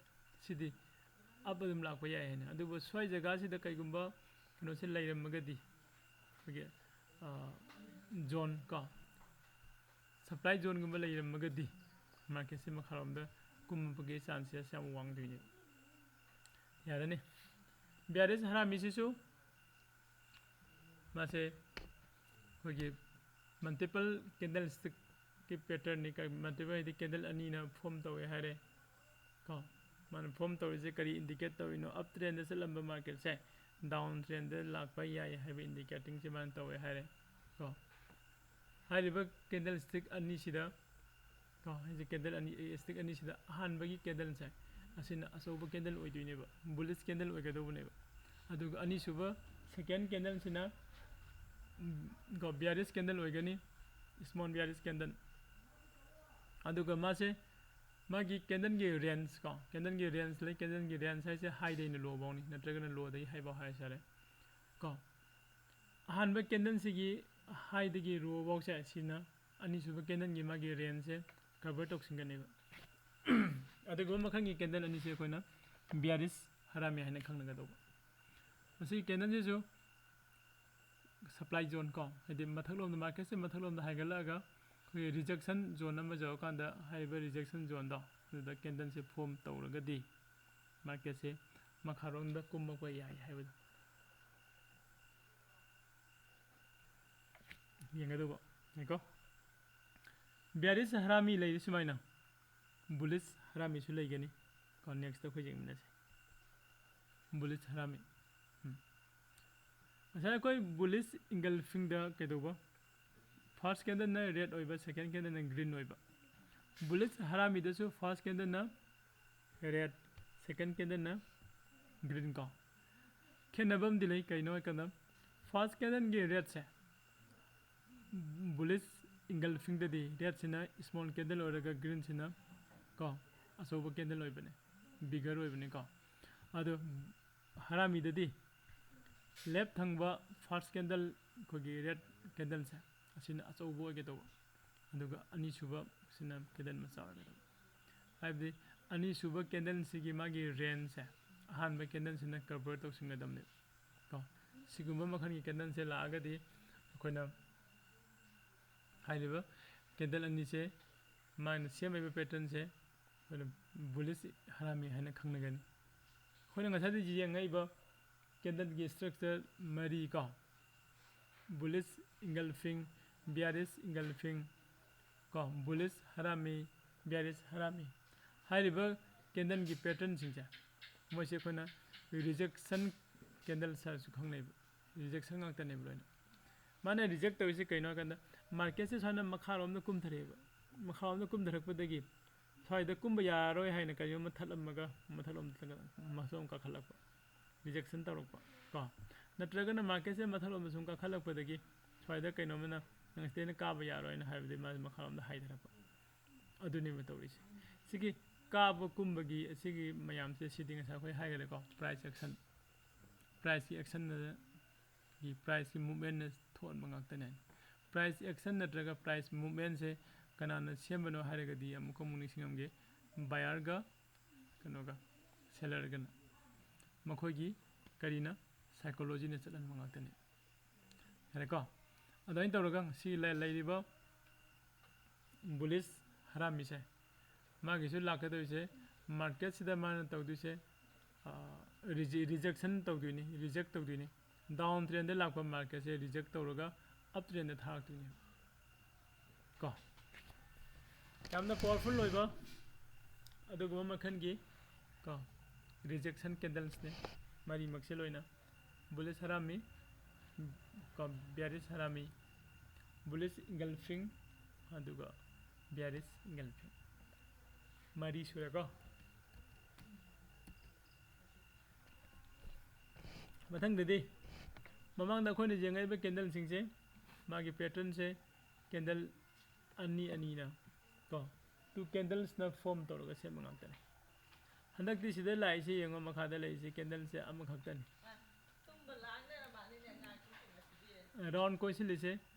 ꯁꯤꯗꯤ up ꯑꯗꯨꯝ ꯂꯥꯛꯄ ꯌꯥꯏ ꯍꯥꯏꯅ꯫ ꯑꯗꯨꯕꯨ ꯁ꯭ꯋꯥꯏ ꯖꯒꯥꯁꯤꯗ ꯀꯩꯒꯨꯝꯕ ꯀꯩꯅꯣꯁꯦ ꯂꯩꯔꯝꯃꯒꯗꯤ, ꯑꯩꯈꯣꯏꯒꯤ zone ꯀꯣ, supply zoneꯒꯨꯝꯕ ꯂꯩꯔꯝꯃꯒꯗꯤ marketꯁꯦ ꯃꯈꯥꯔꯣꯝꯗ ꯀꯨꯝꯕꯒꯤ chances ꯌꯥꯝ ꯋꯥꯡꯗꯣꯏꯅꯦꯕ꯫ ꯌꯥꯔꯅꯤ꯫ Bearish ꯍꯔꯥꯃꯤꯁꯤꯁꯨ ꯃꯥꯁꯦ ꯑꯩꯈꯣꯏꯒꯤ multiple candlestickꯀꯤ patternꯅꯤ꯫ Multiple ꯍꯥꯏꯗꯤ candle ꯑꯅꯤꯅ form ꯇꯧꯋꯦ ꯍꯥꯏꯔꯦ ꯀꯣ꯫ ꯃꯥꯅ form ꯇꯧꯔꯤꯁꯦ ꯀꯔꯤ indicate ꯇꯧꯔꯤꯅꯣ? Up trendꯗ ꯆꯠꯂꯝꯕ marketꯁꯦ down trendꯗ ꯂꯥꯛꯄ ꯌꯥꯏ ꯍꯥꯏꯕ indicatingꯁꯦ ꯃꯥꯅ ꯇꯧꯋꯦ ꯍꯥꯏꯔꯦ ꯀꯣ꯫ ꯍꯥꯏꯔꯤꯕ candlestick ꯑꯅꯤꯁꯤꯗ ꯀꯣ, ꯍꯥꯏꯁꯦ candle ꯑꯅꯤ, stick ꯑꯅꯤꯁꯤꯗ ꯑꯍꯥꯟꯕꯒꯤ candleꯁꯦ ꯑꯁꯤꯅ ꯑꯆꯧꯕ candle ꯑꯣꯏꯗꯣꯏꯅꯦꯕ, bullish candle ꯑꯣꯏꯒꯗꯧꯕꯅꯦꯕ꯫ ꯑꯗꯨꯒ ꯑꯅꯤꯁꯨꯕ second candleꯁꯤꯅ ꯀꯣ bearish candle ꯑꯣꯏꯒꯅꯤ, small bearish candle꯫ ꯑꯗꯨꯒ ꯃꯥꯁꯦ ꯃꯥꯒꯤ candleꯒꯤ range ꯀꯣ, candleꯒꯤ range ꯂꯩ꯫ Candleꯒꯤ range ꯍꯥꯏꯁꯦ highꯗꯩꯅ low ꯐꯥꯎꯅꯤ, ꯅꯠꯇ꯭ꯔꯒꯅ lowꯗꯒꯤ high ꯐꯥꯎ ꯍꯥꯏꯔꯁꯨ ꯌꯥꯔꯦ ꯀꯣ꯫ ꯑꯍꯥꯟꯕ candleꯁꯤꯒꯤ highꯗꯒꯤ low ꯐꯥꯎꯁꯦ ꯁꯤꯅ ꯑꯅꯤꯁꯨꯕ candleꯒꯤ ꯃꯥꯒꯤ rangeꯁꯦ cover ꯇꯧꯁꯤꯟꯒꯅꯦꯕ꯫ ꯑꯗꯨꯒꯨꯝꯕ ꯃꯈꯜꯒꯤ candle ꯑꯅꯤꯁꯦ ꯑꯩꯈꯣꯏꯅ bearish ꯍꯔꯥꯃꯤ ꯍꯥꯏꯅ ꯈꯪꯅꯒꯗꯧꯕ꯫ ꯃꯁꯤꯒꯤ candleꯁꯤꯁꯨ supply zone ꯀꯣ, ꯍꯥꯏꯗꯤ ꯃꯊꯛꯂꯣꯝꯗ marketꯁꯦ ꯃꯊꯛꯂꯣꯝꯗ ꯍꯥꯏꯒꯠꯂꯛꯑꯒ ꯑꯩꯈꯣꯏꯒꯤ rejection zone ꯑꯃ ꯌꯧꯔꯀꯥꯟꯗ ꯍꯥꯏꯔꯤꯕ rejection zoneꯗꯣ ꯑꯗꯨꯗ candleꯁꯦ form ꯇꯧꯔꯒꯗꯤ marketꯁꯦ ꯃꯈꯥꯔꯣꯝꯗ ꯀꯨꯝꯃꯛꯄ ꯌꯥꯏ ꯍꯥꯏꯕꯗꯣ ꯌꯦꯡꯒꯗꯧꯕ ꯅꯤꯀꯣ꯫ Bearish ꯍꯔꯥꯃꯤ ꯂꯩꯔꯤ ꯁꯨꯃꯥꯏꯅ, bullish ꯍꯔꯥꯃꯤꯁꯨ ꯂꯩꯒꯅꯤ ꯀꯣ꯫ Nextꯇ ꯑꯩꯈꯣꯏ ꯌꯦꯡꯃꯤꯟꯅꯁꯦ bullish ꯍꯔꯥꯃꯤ꯫ ꯎꯝ꯫ ꯉꯁꯥꯏ ꯑꯩꯈꯣꯏ bullish engulfingꯗ ꯀꯩꯗꯧꯕ, first candleꯅ red ꯑꯣꯏꯕ, second candleꯅ green ꯑꯣꯏꯕ꯫ Bullish ꯍꯔꯥꯃꯤꯗꯁꯨ first candleꯅ red, second candleꯅ green ꯀꯣ꯫ ꯈꯦꯠꯅꯕ ꯑꯃꯗꯤ ꯂꯩ꯫ ꯀꯩꯅꯣ ꯍꯥꯏꯀꯥꯟꯗ first candleꯒꯤ redꯁꯦ bullish engulfingꯗꯗꯤ redꯁꯤꯅ small candle ꯑꯣꯏꯔꯒ greenꯁꯤꯅ ꯀꯣ ꯑꯆꯧꯕ candle ꯑꯣꯏꯕꯅꯦ, bigger ꯑꯣꯏꯕꯅꯦ ꯀꯣ꯫ ꯑꯗꯣ ꯍꯔꯥꯃꯤꯗꯗꯤ left ꯊꯪꯕ first candle ꯑꯩꯈꯣꯏꯒꯤ red candleꯁꯦ ꯑꯁꯤꯅ ꯑꯆꯧꯕ ꯑꯣꯏꯒꯗꯧꯕ, ꯑꯗꯨꯒ ꯑꯅꯤꯁꯨꯕꯁꯤꯅ candle ꯃꯆꯥ ꯑꯣꯏꯒꯗꯧꯕ꯫ ꯍꯥꯏꯕꯗꯤ ꯑꯅꯤꯁꯨꯕ candleꯁꯤꯒꯤ ꯃꯥꯒꯤ rangeꯁꯦ ꯑꯍꯥꯟꯕ candleꯁꯤꯅ cover ꯇꯧꯁꯤꯟꯒꯗꯕꯅꯦꯕ ꯀꯣ꯫ ꯁꯤꯒꯨꯝꯕ ꯃꯈꯜꯒꯤ candleꯁꯦ ꯂꯥꯛꯑꯒꯗꯤ ꯑꯩꯈꯣꯏꯅ ꯍꯥꯏꯔꯤꯕ candle ꯑꯅꯤꯁꯦ ꯃꯥꯅ ꯁꯦꯝꯃꯤꯕ patternꯁꯦ ꯑꯩꯈꯣꯏꯅ bullish ꯍꯔꯥꯃꯤ ꯍꯥꯏꯅ ꯈꯪꯅꯒꯅꯤ꯫ ꯑꯩꯈꯣꯏꯅ ꯉꯁꯥꯏꯗꯒꯤ ꯌꯦꯡꯉꯛꯏꯕ candleꯒꯤ structure ꯃꯔꯤ ꯀꯣ, bullish engulfing, bearish engulfing ꯀꯣ, bullish ꯍꯔꯥꯃꯤ, bearish ꯍꯔꯥꯃꯤ ꯍꯥꯏꯔꯤꯕ candleꯒꯤ patternꯁꯤꯡꯁꯦ ꯃꯣꯏꯁꯦ ꯑꯩꯈꯣꯏꯅ rejection candles ꯍꯥꯏꯔꯁꯨ ꯈꯪꯅꯩꯕ꯫ Rejection ꯉꯥꯛꯇꯅꯦꯕ ꯂꯣꯏꯅ꯫ ꯃꯥꯅ reject ꯇꯧꯔꯤꯁꯦ ꯀꯩꯅꯣ ꯍꯥꯏꯀꯥꯟꯗ marketꯁꯦ ꯁꯨꯃꯥꯏꯅ ꯃꯈꯥꯔꯣꯝꯗ ꯀꯨꯝꯊꯔꯛꯑꯦꯕ꯫ ꯃꯈꯥꯔꯣꯝꯗ ꯀꯨꯝꯊꯔꯛꯄꯗꯒꯤ ꯁ꯭ꯋꯥꯏꯗ ꯀꯨꯝꯕ ꯌꯥꯔꯔꯣꯏ ꯍꯥꯏꯅ ꯀꯔꯤꯒꯨꯝꯕ ꯊꯠꯂꯝꯃꯒ ꯃꯊꯛꯂꯣꯝꯗ ꯃꯊꯛꯂꯣꯝ ꯀꯥꯈꯠꯂꯛꯄ, rejection ꯇꯧꯔꯛꯄ ꯀꯣ꯫ ꯅꯠꯇ꯭ꯔꯒꯅ marketꯁꯦ ꯃꯊꯛꯂꯣꯝꯗ ꯁꯨꯝ ꯀꯥꯈꯠꯂꯛꯄꯗꯒꯤ ꯁ꯭ꯋꯥꯏꯗ ꯀꯩꯅꯣꯝꯃꯅ ꯅꯪ ꯁꯤꯗꯩꯅ ꯀꯥꯕ ꯌꯥꯔꯣꯏꯅ ꯍꯥꯏꯕꯗꯤ ꯃꯥꯁꯦ ꯃꯈꯥꯔꯣꯝꯗ ꯍꯥꯏꯊꯔꯛꯄ꯫ ꯑꯗꯨꯅꯦꯕ ꯇꯧꯔꯤꯁꯦ꯫ ꯁꯤꯒꯤ ꯀꯥꯕ ꯀꯨꯝꯕꯒꯤ ꯑꯁꯤꯒꯤ ꯃꯌꯥꯝꯁꯦ, ꯁꯤꯗꯤ ꯉꯁꯥꯏ ꯑꯩꯈꯣꯏ ꯍꯥꯏꯈꯔꯦꯀꯣ, price action꯫ Priceꯀꯤ actionꯅ ꯒꯤ priceꯀꯤ movementꯅ ꯊꯣꯛꯍꯟꯕ ꯉꯥꯛꯇꯅꯦ꯫ Price action ꯅꯠꯇ꯭ꯔꯒ price movementꯁꯦ ꯀꯅꯥꯅ ꯁꯦꯝꯕꯅꯣ ꯍꯥꯏꯔꯒꯗꯤ ꯑꯃꯨꯛꯀ ꯑꯃꯨꯛ ꯅꯤꯡꯁꯤꯡꯉꯝꯒꯦ, buyerꯒ ꯀꯩꯅꯣꯒ, sellerꯒꯅ꯫ ꯃꯈꯣꯏꯒꯤ ꯀꯔꯤꯅ? Psychologyꯅ ꯆꯠꯍꯟꯕ ꯉꯥꯛꯇꯅꯦ꯫ ꯌꯥꯔꯦꯀꯣ? ꯑꯗꯨꯃꯥꯏꯅ ꯇꯧꯔꯒ ꯁꯤ ꯂꯩ-, ꯂꯩꯔꯤꯕ bullish ꯍꯔꯥꯝꯃꯤꯁꯦ, ꯃꯥꯒꯤꯁꯨ ꯂꯥꯛꯀꯗꯣꯏꯁꯦ, marketꯁꯤꯗ ꯃꯥꯅ ꯇꯧꯗꯣꯏꯁꯦ, ꯑꯥ, reje-, rejection ꯇꯧꯗꯣꯏꯅꯤ, reject ꯇꯧꯗꯣꯏꯅꯤ꯫ Down trendꯗ ꯂꯥꯛꯄ marketꯁꯦ reject ꯇꯧꯔꯒ up trendꯗ ꯊꯥꯔꯛꯇꯣꯏꯅꯦ꯫ ꯀꯣ, ꯌꯥꯝꯅ powerful ꯑꯣꯏꯕ ꯑꯗꯨꯒꯨꯝꯕ ꯃꯈꯜꯒꯤ, ꯀꯣ, rejection candlesꯅꯦ ꯃꯔꯤꯃꯛꯁꯦ ꯂꯣꯏꯅ꯫ Bullish ꯍꯔꯥꯝꯃꯤ, ꯀꯣ, bearish ꯍꯔꯥꯝꯃꯤ, bullish engulfing, ꯑꯗꯨꯒ bearish engulfing꯫ ꯃꯔꯤ ꯁꯨꯔꯦꯀꯣ꯫ ꯃꯊꯪꯗꯗꯤ ꯃꯃꯥꯡꯗ ꯑꯩꯈꯣꯏꯅ ꯌꯦꯡꯉꯛꯏꯕ candleꯁꯤꯡꯁꯦ, ꯃꯥꯒꯤ patternꯁꯦ candle ꯑꯅꯤ ꯑꯅꯤꯅ, ꯀꯣ, two candlesꯅ form ꯇꯧꯔꯒ ꯁꯦꯝꯕ ꯉꯥꯛꯇꯅꯤ꯫ ꯍꯟꯗꯛꯇꯤ ꯁꯤꯗ ꯂꯥꯛꯏꯁꯦ ꯌꯦꯡꯉꯣ, ꯃꯈꯥꯗ ꯂꯩꯔꯤꯁꯦ candleꯁꯦ ꯑꯃꯈꯛꯇꯅꯤ꯫ Round ꯀꯣꯏꯁꯤꯜꯂꯤꯁꯦ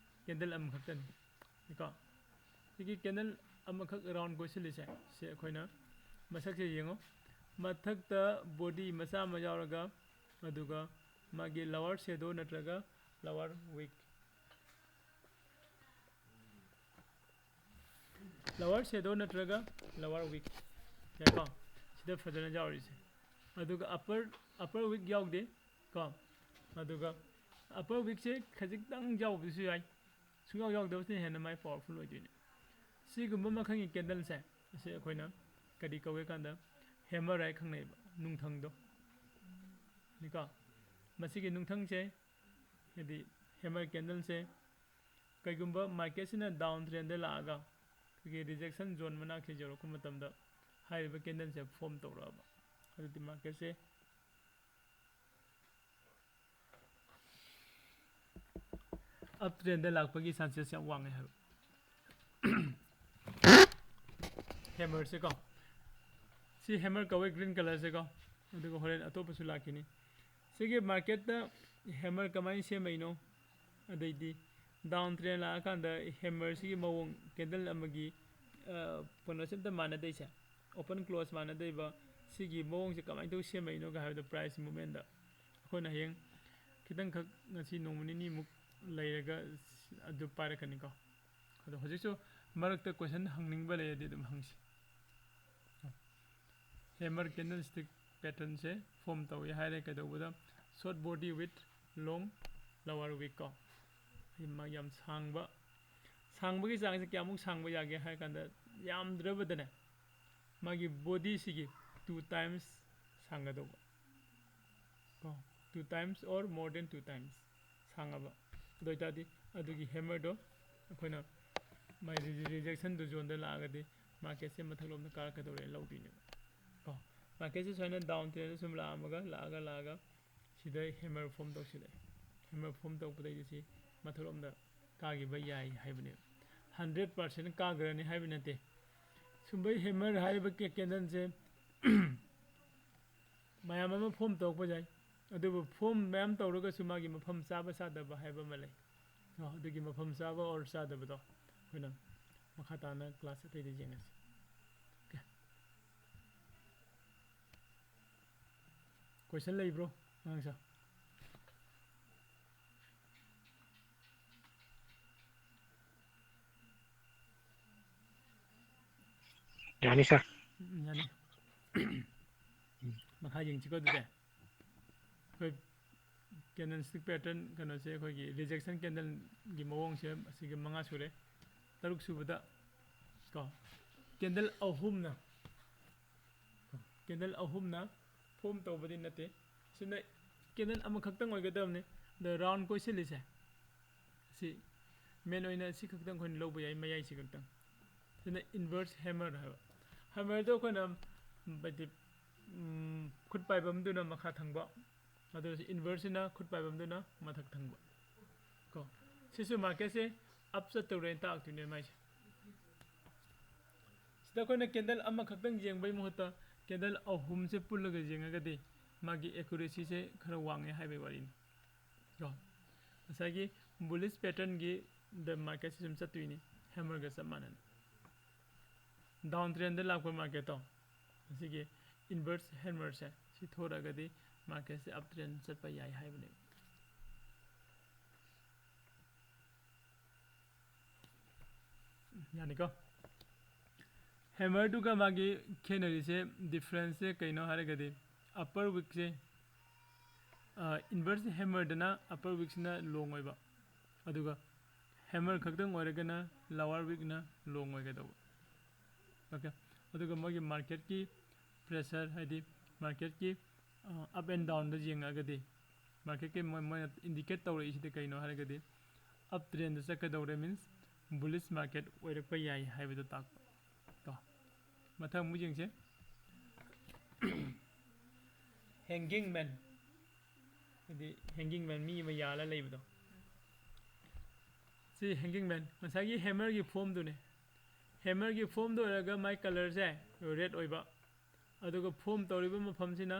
candle ꯑꯃꯈꯛꯇꯅꯤ꯫ ꯀꯣ, ꯁꯤꯒꯤ candle ꯑꯃꯈꯛ round ꯀꯣꯏꯁꯤꯜꯂꯤꯁꯦ, ꯁꯤ ꯑꯩꯈꯣꯏꯅ ꯃꯁꯛꯁꯦ ꯌꯦꯡꯉꯣ꯫ ꯃꯊꯛꯇ body ꯃꯆꯥ ꯑꯃ ꯌꯥꯎꯔꯒ, ꯑꯗꯨꯒ ꯃꯥꯒꯤ lower shadow ꯅꯠꯇ꯭ꯔꯒ lower wick, lower shadow ꯅꯠꯇ꯭ꯔꯒ lower wick, ꯌꯥꯏꯀꯣ? ꯁꯤꯗ ꯐꯖꯅ ꯌꯥꯎꯔꯤꯁꯦ꯫ ꯑꯗꯨꯒ upper, upper wick ꯌꯥꯎꯗꯦ ꯀꯣ꯫ ꯑꯗꯨꯒ upper wickꯁꯦ ꯈꯖꯤꯛꯇꯪ ꯌꯥꯎꯕꯁꯨ ꯌꯥꯏ, ꯁꯨꯡꯌꯥꯎ ꯌꯥꯎꯗꯕꯁꯤꯅ ꯍꯦꯟꯅ ꯃꯥꯏ powerful ꯑꯣꯏꯗꯣꯏꯅꯦ꯫ ꯁꯤꯒꯨꯝꯕ ꯃꯈꯜꯒꯤ candleꯁꯦ, ꯑꯁꯤ ꯑꯩꯈꯣꯏꯅ ꯀꯔꯤ ꯀꯧꯒꯦ ꯀꯥꯟꯗ hammer ꯍꯥꯏ ꯈꯪꯅꯩꯕ, ꯅꯨꯡꯊꯪꯗꯣ꯫ ꯅꯤꯀꯣ? ꯃꯁꯤꯒꯤ ꯅꯨꯡꯊꯪꯁꯦ, ꯍꯥꯏꯗꯤ hammer candleꯁꯦ, ꯀꯩꯒꯨꯝꯕ marketꯁꯤꯅ down trendꯗ ꯂꯥꯛꯑꯒ ꯑꯩꯈꯣꯏꯒꯤ rejection zone ꯃꯅꯥꯛꯁꯤ ꯌꯧꯔꯛꯄ ꯃꯇꯝꯗ ꯍꯥꯏꯔꯤꯕ candleꯁꯦ form ꯇꯧꯔꯛꯑꯕ, ꯑꯗꯨꯗꯤ marketꯁꯦ ꯑꯞ ꯇ꯭ꯔꯦꯟꯗ ꯂꯥꯛꯄꯒꯤ ꯆꯥꯟꯁꯦꯁ ꯌꯥꯝ ꯋꯥꯡꯉꯦ ꯍꯥꯏꯕ꯫ ꯍꯦꯃꯔꯁꯦꯀꯣ, ꯁꯤ ꯍꯦꯃꯔ ꯀꯧꯋꯦ, ꯒ꯭ꯔꯤꯟ ꯀꯂꯔꯁꯦꯀꯣ꯫ ꯑꯗꯨꯒ ꯍꯣꯔꯦꯟ ꯑꯇꯣꯞꯄꯁꯨ ꯂꯥꯛꯈꯤꯅꯤ꯫ ꯁꯤꯒꯤ ꯃꯥꯔꯀꯦꯠꯇ ꯍꯦꯃꯔ ꯀꯃꯥꯏꯅ ꯁꯦꯝꯃꯛꯏꯅꯣ, ꯑꯗꯩꯗꯤ ꯗꯥꯎꯟ ꯇ꯭ꯔꯦꯟ ꯂꯥꯛꯑꯀꯥꯟꯗ ꯍꯦꯃꯔꯁꯤꯒꯤ ꯃꯑꯣꯡ, ꯀꯦꯟꯗꯜ ꯑꯃꯒꯤ ꯀꯩꯅꯣꯁꯦ ꯑꯝꯇ ꯃꯥꯟꯅꯗꯩꯁꯦ, ꯑꯣꯄꯟ ꯀ꯭ꯂꯣꯁ ꯃꯥꯟꯅꯗꯩꯕ, ꯁꯤꯒꯤ ꯃꯑꯣꯡꯁꯦ ꯀꯃꯥꯏꯅ ꯇꯧ ꯁꯦꯝꯃꯛꯏꯅꯣꯒ ꯍꯥꯏꯕꯗꯣ ꯄ꯭ꯔꯥꯏꯁ ꯃꯨꯞꯃꯦꯟꯗ ꯑꯩꯈꯣꯏꯅ ꯍꯌꯦꯡ ꯈꯤꯇꯪꯈꯛ ꯉꯁꯤ ꯅꯣꯡꯃ ꯅꯤꯅꯤꯃꯨꯛ ꯂꯩꯔꯒ ꯑꯗꯨ ꯄꯥꯏꯔꯛꯀꯅꯤꯀꯣ꯫ ꯑꯗꯣ ꯍꯧꯖꯤꯛꯁꯨ ꯃꯔꯛꯇ ꯀꯣꯏꯁꯟ ꯍꯪꯅꯤꯡꯕ ꯂꯩꯔꯗꯤ ꯑꯗꯨꯝ ꯍꯪꯁꯤ꯫ ꯍꯦꯃꯔ ꯀꯦꯟꯗꯜꯁ꯭ꯇꯤꯛ ꯄꯦꯇꯔꯟꯁꯦ ꯐꯣꯝ ꯇꯧꯏ ꯍꯥꯏꯔꯦ ꯀꯩꯗꯧꯕꯗ? Short body with long lower wick ꯀꯣ꯫ ꯌꯥꯝ ꯁꯥꯡꯕ, ꯁꯥꯡꯕꯒꯤ ꯆꯥꯡꯁꯦ ꯀꯌꯥꯃꯨꯛ ꯁꯥꯡꯕ ꯌꯥꯒꯦ ꯍꯥꯏꯔ ꯀꯥꯟꯗ, ꯌꯥꯝꯗ꯭ꯔꯕꯗꯅꯦ ꯃꯥꯒꯤ ꯕꯣꯗꯤꯁꯤꯒꯤ ꯇꯨ ꯇꯥꯏꯝꯁ ꯁꯥꯡꯒꯗꯧꯕ ꯀꯣ, two times or more than two times ꯁꯥꯡꯉꯕ꯫ ꯑꯗꯨ ꯑꯣꯏꯇꯥꯔꯗꯤ ꯑꯗꯨꯒꯤ ꯍꯦꯃꯔꯗꯣ ꯑꯩꯈꯣꯏꯅ ꯃꯥꯏ ꯔꯤꯖꯦꯛꯁꯟꯗꯨ ꯖꯣꯟꯗ ꯂꯥꯛꯑꯒꯗꯤ ꯃꯥꯔꯀꯦꯠꯁꯦ ꯃꯊꯛꯂꯣꯝꯗ ꯀꯥꯔꯛꯀꯗꯧꯔꯦ ꯂꯧꯗꯣꯏꯅꯦꯕ ꯀꯣ꯫ ꯃꯥꯔꯀꯦꯠꯁꯦ ꯁꯨꯃꯥꯏꯅ ꯗꯥꯎꯟ ꯇ꯭ꯔꯦꯟꯗ ꯁꯨꯝ ꯂꯥꯛꯑꯝꯃꯒ ꯂꯥꯛꯑꯒ ꯂꯥꯛꯑꯒ ꯁꯤꯗ ꯍꯦꯃꯔ ꯐꯣꯝ ꯇꯧꯁꯤꯜꯂꯛꯑꯦ꯫ ꯍꯦꯃꯔ ꯐꯣꯝ ꯇꯧꯕꯗꯩꯗꯤ ꯁꯤ ꯃꯊꯛꯂꯣꯝꯗ ꯀꯥꯈꯤꯕ ꯌꯥꯏ ꯍꯥꯏꯕꯅꯦꯕ꯫ ꯍꯟꯗ꯭ꯔꯦꯠ ꯄꯥꯔꯁꯦꯟ ꯀꯥꯈ꯭ꯔꯅꯤ ꯍꯥꯏꯕ ꯅꯠꯇꯦ꯫ ꯁꯨꯝꯕꯩ ꯍꯦꯃꯔ ꯍꯥꯏꯔꯤꯕ ꯀꯦ-, ꯀꯦꯟꯗꯜꯁꯦ ꯃꯌꯥꯝ ꯑꯃ ꯐꯣꯝ ꯇꯧꯔꯛꯄ ꯌꯥꯏ, ꯑꯗꯨꯕꯨ ꯐꯣꯝ ꯃꯌꯥꯝ ꯇꯧꯔꯒꯁꯨ ꯃꯥꯒꯤ ꯃꯐꯝ ꯆꯥꯕ ꯆꯥꯗꯕ ꯍꯥꯏꯕ ꯑꯃ ꯂꯩ꯫ ꯑꯣ, ꯑꯗꯨꯒꯤ ꯃꯐꯝ ꯆꯥꯕ ꯑꯣꯔ ꯆꯥꯗꯕꯗꯣ ꯑꯩꯈꯣꯏꯅ ꯃꯈꯥ ꯇꯥꯅ ꯀ꯭ꯂꯥꯁ ꯑꯇꯩꯗ ꯌꯦꯡꯉꯁꯤ꯫ ꯑꯣꯀꯦ꯫ ꯀꯣꯏꯁꯟ ꯂꯩꯕ꯭ꯔꯣ ꯑꯉꯥꯡꯁꯦ? ꯌꯥꯅꯤ, ꯁꯥꯔ꯫ ꯎꯝ, ꯌꯥꯅꯤ꯫ ꯃꯈꯥ ꯌꯦꯡꯁꯤꯀꯣ ꯑꯗꯨꯗꯤ꯫ ꯑꯩꯈꯣꯏ ꯀꯦꯟꯗꯜꯁ꯭ꯇꯤꯛ ꯄꯦꯇꯔꯟ ꯀꯩꯅꯣꯁꯦ ꯑꯩꯈꯣꯏꯒꯤ ꯔꯤꯖꯦꯛꯁꯟ ꯀꯦꯟꯗꯜꯒꯤ ꯃꯑꯣꯡꯁꯦ ꯑꯁꯤꯒꯤ ꯃꯉꯥ ꯁꯨꯔꯦ꯫ ꯇꯔꯨꯛ ꯁꯨꯕꯗ ꯀꯣ, ꯀꯦꯟꯗꯜ ꯑꯍꯨꯝꯅ, ꯀꯦꯟꯗꯜ ꯑꯍꯨꯝꯅ ꯐꯣꯝ ꯇꯧꯕꯗꯤ ꯅꯠꯇꯦ꯫ ꯁꯤꯅ ꯀꯦꯟꯗꯜ ꯑꯃꯈꯛꯇꯪ ꯑꯣꯏꯒꯗꯕꯅꯤ꯫ ꯑꯗ ꯔꯥꯎꯟ ꯀꯣꯏꯁꯤꯜꯂꯤꯁꯦ, ꯁꯤ ꯃꯦꯟ ꯑꯣꯏꯅ ꯁꯤ ꯈꯛꯇꯪ ꯑꯩꯈꯣꯏꯅ ꯂꯧꯕ ꯌꯥꯏ, ꯃꯌꯥꯏꯁꯤ ꯈꯛꯇꯪ꯫ ꯁꯤꯅ ꯏꯟꯚꯔꯁ ꯍꯦꯃꯔ ꯍꯥꯏꯕ꯫ ꯍꯦꯃꯔꯗꯣ ꯑꯩꯈꯣꯏꯅ, ꯍꯥꯏꯗꯤ, ꯎꯝ, ꯈꯨꯠ ꯄꯥꯏꯕꯝꯗꯨꯅ ꯃꯈꯥ ꯊꯪꯕ, ꯑꯗꯨ ꯏꯟꯚꯔꯁꯁꯤꯅ ꯈꯨꯠ ꯄꯥꯏꯕꯝꯗꯨꯅ ꯃꯊꯛ ꯊꯪꯕ ꯀꯣ꯫ ꯁꯤꯁꯨ ꯃꯥꯔꯀꯦꯠꯁꯦ ꯑꯞ ꯆꯠꯇꯧꯔꯦꯅ ꯇꯥꯛꯇꯣꯏꯅꯦ ꯃꯥꯏꯁꯦ꯫ ꯁꯤꯗ ꯑꯩꯈꯣꯏꯅ ꯀꯦꯟꯗꯜ ꯑꯃꯈꯛꯇꯪ ꯌꯦꯡꯕꯩ ꯃꯍꯨꯠꯇ ꯀꯦꯟꯗꯜ ꯑꯍꯨꯝꯁꯦ ꯄꯨꯜꯂꯒ ꯌꯦꯡꯉꯒꯗꯤ ꯃꯥꯒꯤ ꯑꯦꯀꯨꯔꯦꯁꯤꯁꯦ ꯈꯔ ꯋꯥꯡꯉꯦ ꯍꯥꯏꯕꯒꯤ ꯋꯥꯔꯤꯅꯤ꯫ ꯀꯣ, ꯉꯁꯥꯏꯒꯤ ꯕꯨꯂꯤꯁ ꯄꯦꯇꯔꯟꯒꯤ ꯗ ꯃꯥꯔꯀꯦꯠꯁꯦ ꯁꯨꯝ ꯆꯠꯇꯣꯏꯅꯤ, ꯍꯦꯃꯔꯒ ꯆꯞ ꯃꯥꯟꯅꯅ꯫ ꯗꯥꯎꯟ ꯇ꯭ꯔꯦꯟꯗ ꯂꯥꯛꯄ ꯃꯥꯔꯀꯦꯠꯇꯣ, ꯑꯁꯤꯒꯤ ꯏꯟꯚꯔꯁ ꯍꯦꯃꯔꯁꯦ ꯁꯤ ꯊꯣꯔꯛꯑꯒꯗꯤ ꯃꯥꯔꯀꯦꯠꯁꯦ ꯑꯞ ꯇ꯭ꯔꯦꯟ ꯆꯠꯄ ꯌꯥꯏ ꯍꯥꯏꯕꯅꯦꯕ꯫ ꯌꯥꯅꯤꯀꯣ? ꯍꯦꯃꯔꯗꯨꯒ ꯃꯥꯒꯤ ꯈꯦꯠꯅꯔꯤꯁꯦ, ꯗꯤꯐ꯭ꯔꯦꯟꯁꯁꯦ ꯀꯩꯅꯣ ꯍꯥꯏꯔꯒꯗꯤ, ꯑꯞꯄꯔ ꯋꯤꯛꯁꯦ, ꯏꯟꯚꯔꯁ ꯍꯦꯃꯔꯗꯅ ꯑꯞꯄꯔ ꯋꯤꯛꯁꯤꯅ ꯂꯣꯡ ꯑꯣꯏꯕ, ꯑꯗꯨꯒ ꯍꯦꯃꯔ ꯈꯛꯇꯪ ꯑꯣꯏꯔꯒꯅ ꯂꯋꯥꯔ ꯋꯤꯛꯅ ꯂꯣꯡ ꯑꯣꯏꯒꯗꯧꯕ꯫ ꯑꯣꯀꯦ, ꯑꯗꯨꯒ ꯃꯣꯏꯒꯤ ꯃꯥꯔꯀꯦꯠꯀꯤ ꯄ꯭ꯔꯦꯁꯔ, ꯍꯥꯏꯗꯤ ꯃꯥꯔꯀꯦꯠꯀꯤ ꯑꯞ ꯑꯦꯟ ꯗꯥꯎꯟꯗ ꯌꯦꯡꯉꯒꯗꯤ, ꯃꯥꯔꯀꯦꯠꯀꯤ ꯃꯣꯏ, ꯃꯣꯏꯅ ꯏꯟꯗꯤꯀꯦꯠ ꯇꯧꯔꯛꯏꯁꯤꯗꯤ ꯀꯩꯅꯣ ꯍꯥꯏꯔꯒꯗꯤ, ꯑꯞ ꯇ꯭ꯔꯦꯟꯗ ꯆꯠꯀꯗꯧꯔꯦ, ꯃꯤꯟꯁ ꯕꯨꯂꯤꯁ ꯃꯥꯔꯀꯦꯠ ꯑꯣꯏꯔꯛꯄ ꯌꯥꯏ ꯍꯥꯏꯕꯗꯣ ꯇꯥꯛꯄ꯫ ꯀꯣ, ꯃꯊꯪ ꯑꯃꯨꯛ ꯌꯦꯡꯁꯦ꯫ ꯍꯦꯡꯒꯤꯡ ꯃꯦꯟ, ꯍꯥꯏꯗꯤ ꯍꯦꯡꯒꯤꯡ ꯃꯦꯟ, ꯃꯤ ꯑꯃ ꯌꯥꯜꯂ ꯂꯩꯕꯗꯣ꯫ ꯁꯤ ꯍꯦꯡꯒꯤꯡ ꯃꯦꯟ, ꯉꯁꯥꯏꯒꯤ ꯍꯦꯃꯔꯒꯤ ꯐꯣꯝꯗꯨꯅꯦ꯫ ꯍꯦꯃꯔꯒꯤ ꯐꯣꯝꯗ ꯑꯣꯏꯔꯒ ꯃꯥꯏ ꯀꯂꯔꯁꯦ ꯔꯦꯗ ꯑꯣꯏꯕ, ꯑꯗꯨꯒ ꯐꯣꯝ ꯇꯧꯔꯤꯕ ꯃꯐꯝꯁꯤꯅ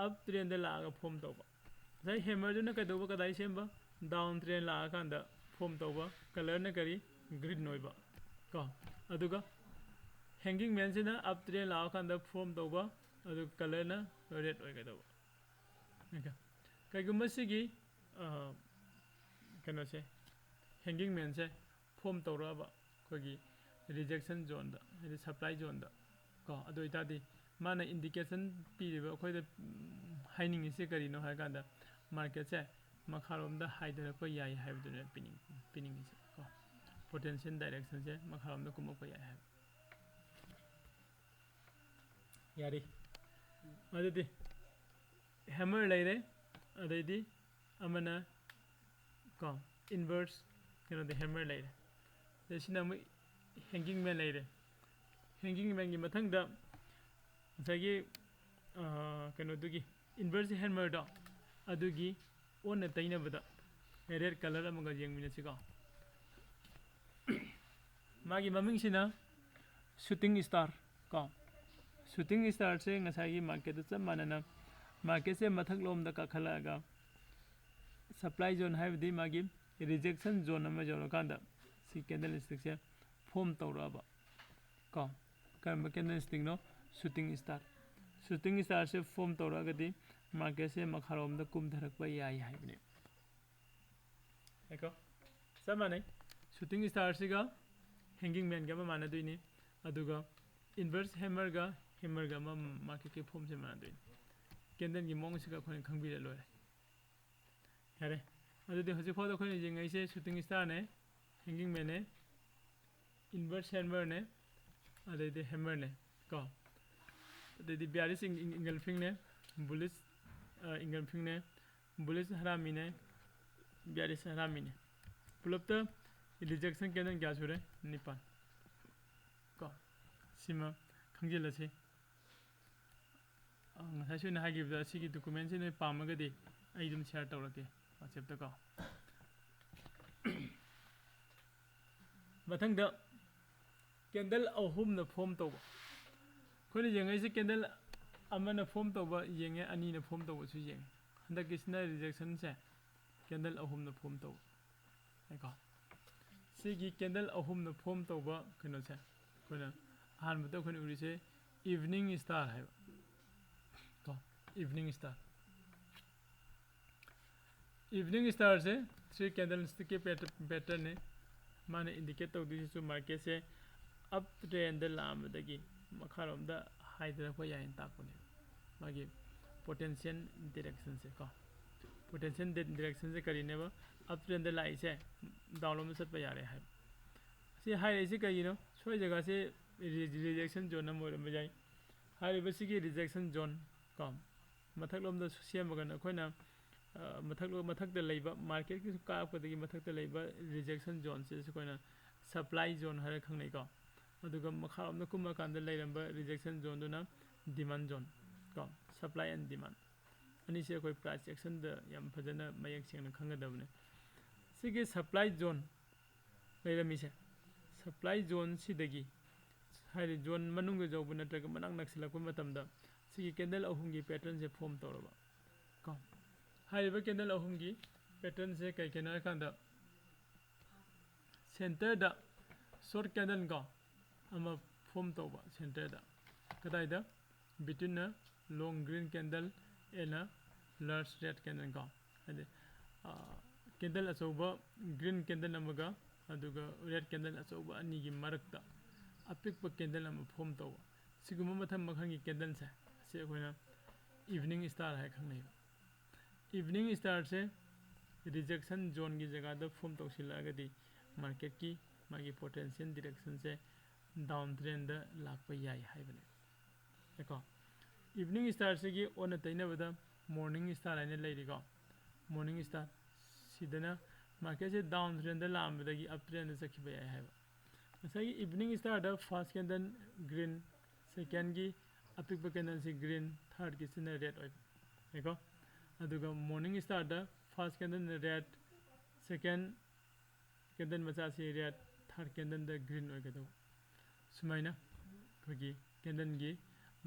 ꯑꯞ ꯇ꯭ꯔꯦꯟꯗ ꯂꯥꯛꯑꯒ ꯐꯣꯝ ꯇꯧꯕ꯫ ꯉꯁꯥꯏ ꯍꯦꯃꯔꯗꯨꯅ ꯀꯩꯗꯧꯕ, ꯀꯗꯥꯏ ꯁꯦꯝꯕ? ꯗꯥꯎꯟ ꯇ꯭ꯔꯦꯟ ꯂꯥꯛꯑꯀꯥꯟꯗ ꯐꯣꯝ ꯇꯧꯕ꯫ ꯀꯂꯔꯅ ꯀꯔꯤ? ꯒ꯭ꯔꯤꯟ ꯑꯣꯏꯕ꯫ ꯀꯣ, ꯑꯗꯨꯒ ꯍꯦꯡꯒꯤꯡ ꯃꯦꯟꯁꯤꯅ ꯑꯞ ꯇ꯭ꯔꯦꯟ ꯂꯥꯛꯑꯀꯥꯟꯗ ꯐꯣꯝ ꯇꯧꯕ, ꯑꯗꯨꯒ ꯀꯂꯔꯅ ꯔꯦꯗ ꯑꯣꯏꯒꯗꯧꯕ꯫ ꯑꯣꯀꯦ, ꯀꯩꯒꯨꯝꯕ ꯁꯤꯒꯤ, ꯑ, ꯀꯩꯅꯣꯁꯦ, ꯍꯦꯡꯒꯤꯡ ꯃꯦꯟꯁꯦ ꯐꯣꯝ ꯇꯧꯔꯛꯑꯕ ꯑꯩꯈꯣꯏꯒꯤ ꯔꯤꯖꯦꯛꯁꯟ ꯖꯣꯟꯗ, ꯍꯥꯏꯗꯤ ꯁꯄ꯭ꯂꯥꯏ ꯖꯣꯟꯗ, ꯀꯣ, ꯑꯗꯨ ꯑꯣꯏꯇꯥꯔꯗꯤ ꯃꯥꯅ ꯏꯟꯗꯤꯀꯦꯁꯟ ꯄꯤꯔꯤꯕ, ꯑꯩꯈꯣꯏꯗ, ꯎꯝ, ꯍꯥꯏꯅꯤꯡꯉꯤꯁꯦ ꯀꯔꯤꯅꯣ ꯍꯥꯏ ꯀꯥꯟꯗ, ꯃꯥꯔꯀꯦꯠꯁꯦ ꯃꯈꯥꯔꯣꯝꯗ ꯍꯥꯏꯊꯔꯛꯄ ꯌꯥꯏ ꯍꯥꯏꯕꯗꯨꯅꯦ ꯄꯤꯅꯤꯡ-, ꯄꯤꯅꯤꯡꯉꯤꯁꯦ, ꯀꯣ, ꯄꯣꯇꯦꯟꯁꯤꯌꯦꯜ ꯗꯥꯏꯔꯦꯛꯁꯟꯁꯦ ꯃꯈꯥꯔꯣꯝꯗ ꯀꯨꯝꯃꯛꯄ ꯌꯥꯏ ꯍꯥꯏꯕ꯫ ꯌꯥꯔꯦ꯫ ꯑꯗꯨꯗꯤ ꯍꯦꯃꯔ ꯂꯩꯔꯦ, ꯑꯗꯩꯗꯤ ꯑꯃꯅ, ꯀꯣ, ꯏꯟꯚꯔꯁ ꯀꯩꯅꯣꯗ ꯍꯦꯃꯔ ꯂꯩꯔꯦ, ꯑꯗꯩ ꯁꯤꯅ ꯑꯃꯨꯛ ꯍꯦꯡꯒꯤꯡ ꯃꯦꯟ ꯂꯩꯔꯦ꯫ ꯍꯦꯡꯒꯤꯡ ꯃꯦꯟꯒꯤ ꯃꯊꯪꯗ ꯉꯁꯥꯏꯒꯤ, ꯑꯥ, ꯀꯩꯅꯣꯗꯨꯒꯤ ꯏꯟꯚꯔꯁ ꯍꯦꯃꯔꯗꯣ, ꯑꯗꯨꯒꯤ ꯑꯣꯟꯅ ꯇꯩꯅꯕꯗ ꯔꯦꯗ ꯀꯂꯔ ꯑꯃꯒ ꯌꯦꯡꯃꯤꯟꯅꯁꯤꯀꯣ꯫ ꯃꯥꯒꯤ ꯃꯃꯤꯡꯁꯤꯅ ꯁꯨꯇꯤꯡ ꯁ꯭ꯇꯥꯔ ꯀꯣ꯫ ꯁꯨꯇꯤꯡ ꯁ꯭ꯇꯥꯔꯁꯦ ꯉꯁꯥꯏꯒꯤ ꯃꯥꯔꯀꯦꯠꯇ ꯆꯞ ꯃꯥꯟꯅꯅ ꯃꯥꯔꯀꯦꯠꯁꯦ ꯃꯊꯛꯂꯣꯝꯗ ꯀꯥꯈꯠꯂꯛꯑꯒ ꯁꯄ꯭ꯂꯥꯏ ꯖꯣꯟ ꯍꯥꯏꯕꯗꯤ ꯃꯥꯒꯤ ꯔꯤꯖꯦꯛꯁꯟ ꯖꯣꯟ ꯑꯃ ꯌꯧꯔꯀꯥꯟꯗ ꯁꯤ ꯀꯦꯟꯗꯜ ꯁ꯭ꯇꯤꯛꯁꯦ ꯐꯣꯝ ꯇꯧꯔꯛꯑꯕ ꯀꯣ꯫ ꯀꯔꯝꯕ ꯀꯦꯟꯗꯜ ꯁ꯭ꯇꯤꯛꯅꯣ? Shooting star. ꯁꯨꯇꯤꯡ ꯁ꯭ꯇꯥꯔꯁꯦ ꯐꯣꯝ ꯇꯧꯔꯛꯑꯒꯗꯤ ꯃꯥꯔꯀꯦꯠꯁꯦ ꯃꯈꯥꯔꯣꯝꯗ ꯀꯨꯝꯊꯔꯛꯄ ꯌꯥꯏ ꯍꯥꯏꯕꯅꯦ꯫ ꯉꯥꯏꯈꯣ꯫ ꯆꯞ ꯃꯥꯟꯅꯩ꯫ ꯁꯨꯇꯤꯡ ꯁ꯭ꯇꯥꯔꯁꯤꯒ ꯍꯦꯡꯒꯤꯡ ꯃꯦꯟꯒ ꯑꯃ ꯃꯥꯟꯅꯗꯣꯏꯅꯤ꯫ ꯑꯗꯨꯒ ꯏꯟꯚꯔꯁ ꯍꯦꯃꯔꯒ ꯍꯦꯃꯔꯒ ꯑꯃ ꯃꯥꯔꯀꯦꯠꯀꯤ ꯐꯣꯝꯁꯦ ꯃꯥꯟꯅꯗꯣꯏꯅꯤ꯫ ꯀꯦꯟꯗꯜꯒꯤ ꯃꯑꯣꯡꯁꯤꯒ ꯑꯩꯈꯣꯏꯅ ꯈꯪꯕꯤꯔ ꯂꯣꯏꯔꯦ꯫ ꯌꯥꯔꯦ꯫ ꯑꯗꯨꯗꯤ ꯍꯧꯖꯤꯛ ꯐꯥꯎꯗ ꯑꯩꯈꯣꯏꯅ ꯌꯦꯡꯉꯛꯏꯁꯦ ꯁꯨꯇꯤꯡ ꯁ꯭ꯇꯥꯔꯅꯦ, ꯍꯦꯡꯒꯤꯡ ꯃꯦꯟꯅꯦ, ꯏꯟꯚꯔꯁ ꯍꯦꯃꯔꯅꯦ, ꯑꯗꯩꯗꯤ ꯍꯦꯃꯔꯅꯦ ꯀꯣ꯫ ꯑꯗꯩꯗꯤ ꯕꯤꯌꯥꯔꯤꯁ ꯏꯪꯒꯜꯐꯤꯡꯅꯦ, ꯕꯨꯂꯤꯁ ꯏꯪꯒꯜꯐꯤꯡꯅꯦ, ꯕꯨꯂꯤꯁ ꯍꯔꯥꯃꯤꯅꯦ, ꯕꯤꯌꯥꯔꯤꯁ ꯍꯔꯥꯃꯤꯅꯦ꯫ ꯄꯨꯂꯞꯇ ꯔꯤꯖꯦꯛꯁꯟ ꯀꯦꯟꯗꯜ ꯀꯌꯥ ꯁꯨꯔꯦ? ꯅꯤꯄꯥꯜ ꯀꯣ꯫ ꯁꯤꯃ ꯈꯪꯖꯤꯜꯂꯁꯤ꯫ ꯑ, ꯉꯁꯥꯏꯁꯨ ꯑꯩꯅ ꯍꯥꯏꯈꯤꯕꯗ ꯁꯤꯒꯤ ꯗꯣꯀꯨꯃꯦꯟꯁꯤ ꯅꯣꯏ ꯄꯥꯝꯃꯒꯗꯤ ꯑꯩ ꯑꯗꯨꯝ ꯁꯤꯌꯔ ꯇꯧꯔꯛꯀꯦ ꯋꯥꯆꯦꯞꯇꯀꯣ꯫ ꯃꯊꯪꯗ ꯀꯦꯟꯗꯜ ꯑꯍꯨꯝꯅ ꯐꯣꯝ ꯇꯧꯕ꯫ ꯑꯩꯈꯣꯏꯅ ꯌꯦꯡꯉꯛꯏꯁꯦ ꯀꯦꯟꯗꯜ ꯑꯃꯅ ꯐꯣꯝ ꯇꯧꯕ ꯌꯦꯡꯉꯦ, ꯑꯅꯤꯅ ꯐꯣꯝ ꯇꯧꯕꯁꯨ ꯌꯦꯡꯉꯦ꯫ ꯍꯟꯗꯛꯀꯤꯁꯤꯅ ꯔꯤꯖꯦꯛꯁꯟꯁꯦ ꯀꯦꯟꯗꯜ ꯑꯍꯨꯝꯅ ꯐꯣꯝ ꯇꯧꯕ꯫ ꯉꯥꯏꯈꯣ꯫ ꯁꯤꯒꯤ ꯀꯦꯟꯗꯜ ꯑꯍꯨꯝꯅ ꯐꯣꯝ ꯇꯧꯕ ꯀꯩꯅꯣꯁꯦ ꯑꯩꯈꯣꯏꯅ ꯑꯍꯥꯟꯕꯗ ꯑꯩꯈꯣꯏꯅ ꯎꯔꯤꯁꯦ ꯏꯚꯅꯤꯡ ꯁ꯭ꯇꯥꯔ ꯍꯥꯏꯕ ꯀꯣ꯫ Evening star. ꯏꯚꯅꯤꯡ ꯁ꯭ꯇꯥꯔꯁꯦ ꯊ꯭ꯔꯤ ꯀꯦꯟꯗꯜ ꯁ꯭ꯇꯤꯛꯀꯤ ꯄꯦꯇꯔꯟꯅꯤ꯫ ꯃꯥꯅ ꯏꯟꯗꯤꯀꯦꯠ ꯇꯧꯗꯣꯏꯁꯤꯁꯨ ꯃꯥꯔꯀꯦꯠꯁꯦ ꯑꯞ ꯇ꯭ꯔꯦꯟꯗ ꯂꯥꯛꯑꯝꯕꯗꯒꯤ ꯃꯈꯥꯔꯣꯝꯗ ꯍꯥꯏꯊꯔꯛꯄ ꯌꯥꯏꯅ ꯇꯥꯛꯄꯅꯦꯕ꯫ ꯃꯥꯒꯤ ꯄꯣꯇꯦꯟꯁꯤꯌꯦꯜ ꯗꯤꯔꯦꯛꯁꯟꯁꯦ ꯀꯣ꯫ ꯄꯣꯇꯦꯟꯁꯤꯌꯦꯜ ꯗꯤꯔꯦꯛꯁꯟꯁꯦ ꯀꯔꯤꯅꯦꯕ? ꯑꯞ ꯇ꯭ꯔꯦꯟꯗ ꯂꯥꯛꯏꯁꯦ ꯗꯥꯎꯟꯂꯣꯝꯗ ꯆꯠꯄ ꯌꯥꯔꯦ ꯍꯥꯏꯕ꯫ ꯁꯤ ꯍꯥꯏꯔꯛꯏꯁꯦ ꯀꯩꯒꯤꯅꯣ? ꯁ꯭ꯋꯥꯏ ꯖꯒꯥꯁꯦ ꯔꯤꯖꯦꯛꯁꯟ ꯖꯣꯟ ꯑꯃ ꯑꯣꯏꯔꯝꯕ ꯌꯥꯏ꯫ ꯍꯥꯏꯔꯤꯕꯁꯤꯒꯤ ꯔꯤꯖꯦꯛꯁꯟ ꯖꯣꯟ ꯀꯣ, ꯃꯊꯛꯂꯣꯝꯗ ꯁꯦꯝꯃꯒꯅ ꯑꯩꯈꯣꯏꯅ, ꯑ, ꯃꯊꯛꯂꯣ-, ꯃꯊꯛꯇ ꯂꯩꯕ, ꯃꯥꯔꯀꯦꯠꯀꯤꯁꯨ ꯀꯥꯔꯛꯄꯗꯒꯤ ꯃꯊꯛꯇ ꯂꯩꯕ ꯔꯤꯖꯦꯛꯁꯟ ꯖꯣꯟꯁꯦ ꯑꯩꯈꯣꯏꯅ ꯁꯄ꯭ꯂꯥꯏ ꯖꯣꯟ ꯍꯥꯏꯔ ꯈꯪꯅꯩꯀꯣ꯫ ꯑꯗꯨꯒ ꯃꯈꯥꯔꯣꯝꯗ ꯀꯨꯝꯃꯀꯥꯟꯗ ꯂꯩꯔꯝꯕ ꯔꯤꯖꯦꯛꯁꯟ ꯖꯣꯟꯗꯨꯅ ꯗꯤꯃꯥꯟ ꯖꯣꯟ ꯀꯣ, ꯁꯄ꯭ꯂꯥꯏ ꯑꯦꯟ ꯗꯤꯃꯥꯟ꯫ ꯑꯅꯤꯁꯦ ꯑꯩꯈꯣꯏ ꯄ꯭ꯔꯥꯏꯁ ꯑꯦꯛꯁꯟꯗ ꯌꯥꯝ ꯐꯖꯅ ꯃꯌꯦꯛ ꯁꯦꯡꯅ ꯈꯪꯒꯗꯕꯅꯦ꯫ ꯁꯤꯒꯤ ꯁꯄ꯭ꯂꯥꯏ ꯖꯣꯟ ꯂꯩꯔꯝꯃꯤꯁꯦ, ꯁꯄ꯭ꯂꯥꯏ ꯖꯣꯟꯁꯤꯗꯒꯤ, ꯍꯥꯏꯗꯤ ꯖꯣꯟ ꯃꯅꯨꯡꯗ ꯌꯧꯕ ꯅꯠꯇ꯭ꯔꯒ ꯃꯅꯥꯛ ꯅꯛꯁꯤꯜꯂꯛꯄ ꯃꯇꯝꯗ ꯁꯤꯒꯤ ꯀꯦꯟꯗꯜ ꯑꯍꯨꯝꯒꯤ ꯄꯦꯇꯔꯟꯁꯦ ꯐꯣꯝ ꯇꯧꯔꯕ ꯀꯣ꯫ ꯍꯥꯏꯔꯤꯕ ꯀꯦꯟꯗꯜ ꯑꯍꯨꯝꯒꯤ ꯄꯦꯇꯔꯟꯁꯦ ꯀꯩ ꯀꯩꯅꯣ ꯍꯥꯏꯀꯥꯟꯗ, ꯁꯦꯟꯇꯔꯗ ꯁꯣꯔꯠ ꯀꯦꯟꯗꯜ ꯀꯣ ꯑꯃ ꯐꯣꯝ ꯇꯧꯕ, ꯁꯦꯟꯇꯔꯗ꯫ ꯀꯗꯥꯏꯗ? Between a long green candle and a large red candle ꯀꯣ꯫ ꯍꯥꯏꯗꯤ, ꯀꯦꯟꯗꯜ ꯑꯆꯧꯕ ꯒ꯭ꯔꯤꯟ ꯀꯦꯟꯗꯜ ꯑꯃꯒ ꯑꯗꯨꯒ ꯔꯦꯗ ꯀꯦꯟꯗꯜ ꯑꯆꯧꯕ ꯑꯅꯤꯒꯤ ꯃꯔꯛꯇ ꯑꯄꯤꯛꯄ ꯀꯦꯟꯗꯜ ꯑꯃ ꯐꯣꯝ ꯇꯧꯕ꯫ ꯁꯤꯒꯨꯝꯕ ꯃꯊꯪ ꯃꯈꯜꯒꯤ ꯀꯦꯟꯗꯜꯁꯦ, ꯑꯁꯤ ꯑꯩꯈꯣꯏꯅ ꯏꯚꯤꯅꯤꯡ ꯁ꯭ꯇꯥꯔ ꯍꯥꯏꯅ ꯈꯪꯅꯩꯕ꯫ ꯏꯚꯤꯅꯤꯡ ꯁ꯭ꯇꯥꯔꯁꯦ ꯔꯤꯖꯦꯛꯁꯟ ꯖꯣꯟꯒꯤ ꯖꯒꯥꯗ ꯐꯣꯝ ꯇꯧꯁꯤꯜꯂꯛꯑꯒꯗꯤ ꯃꯥꯔꯀꯦꯠꯀꯤ ꯃꯥꯒꯤ ꯄꯣꯇꯦꯟꯁꯤꯌꯦꯜ ꯗꯤꯔꯦꯛꯁꯟꯁꯦ ꯗꯥꯎꯟ ꯇ꯭ꯔꯦꯟꯗ ꯂꯥꯛꯄ ꯌꯥꯏ ꯍꯥꯏꯕꯅꯦ꯫ ꯀꯣ, ꯏꯚꯤꯅꯤꯡ ꯁ꯭ꯇꯥꯔꯁꯤꯒꯤ ꯑꯣꯟꯅ ꯇꯩꯅꯕꯗ ꯃꯣꯔꯅꯤꯡ ꯁ꯭ꯇꯥꯔ ꯍꯥꯏꯅ ꯂꯩꯔꯤꯀꯣ꯫ ꯃꯣꯔꯅꯤꯡ ꯁ꯭ꯇꯥꯔ ꯁꯤꯗꯅ ꯃꯥꯔꯀꯦꯠꯁꯦ ꯗꯥꯎꯟ ꯇ꯭ꯔꯦꯟꯗ ꯂꯥꯛꯑꯝꯕꯗꯒꯤ ꯑꯞ ꯇ꯭ꯔꯦꯟꯗ ꯆꯠꯈꯤꯕ ꯌꯥꯏ ꯍꯥꯏꯕ꯫ ꯉꯁꯥꯏꯒꯤ ꯏꯚꯤꯅꯤꯡ ꯁ꯭ꯇꯥꯔꯗ ꯐꯥꯔꯁ ꯀꯦꯟꯗꯜ ꯒ꯭ꯔꯤꯟ, ꯁꯦꯀꯦꯟꯒꯤ ꯑꯄꯤꯛꯄ ꯀꯦꯟꯗꯜꯁꯤ ꯒ꯭ꯔꯤꯟ, ꯊꯥꯔꯠꯀꯤꯁꯤꯅ ꯔꯦꯗ ꯑꯣꯏꯕ꯫ ꯌꯦꯡꯉꯣ, ꯑꯗꯨꯒ ꯃꯣꯔꯅꯤꯡ ꯁ꯭ꯇꯥꯔꯗ ꯐꯥꯔꯁ ꯀꯦꯟꯗꯜꯅ ꯔꯦꯗ, ꯁꯦꯀꯦꯟ ꯀꯦꯟꯗꯜ ꯃꯆꯥꯁꯤ ꯔꯦꯗ, ꯊꯥꯔꯠ ꯀꯦꯟꯗꯜꯗ ꯒ꯭ꯔꯤꯟ ꯑꯣꯏꯒꯗꯧꯕ꯫ ꯁꯨꯃꯥꯏꯅ ꯑꯩꯈꯣꯏꯒꯤ ꯀꯦꯟꯗꯜꯒꯤ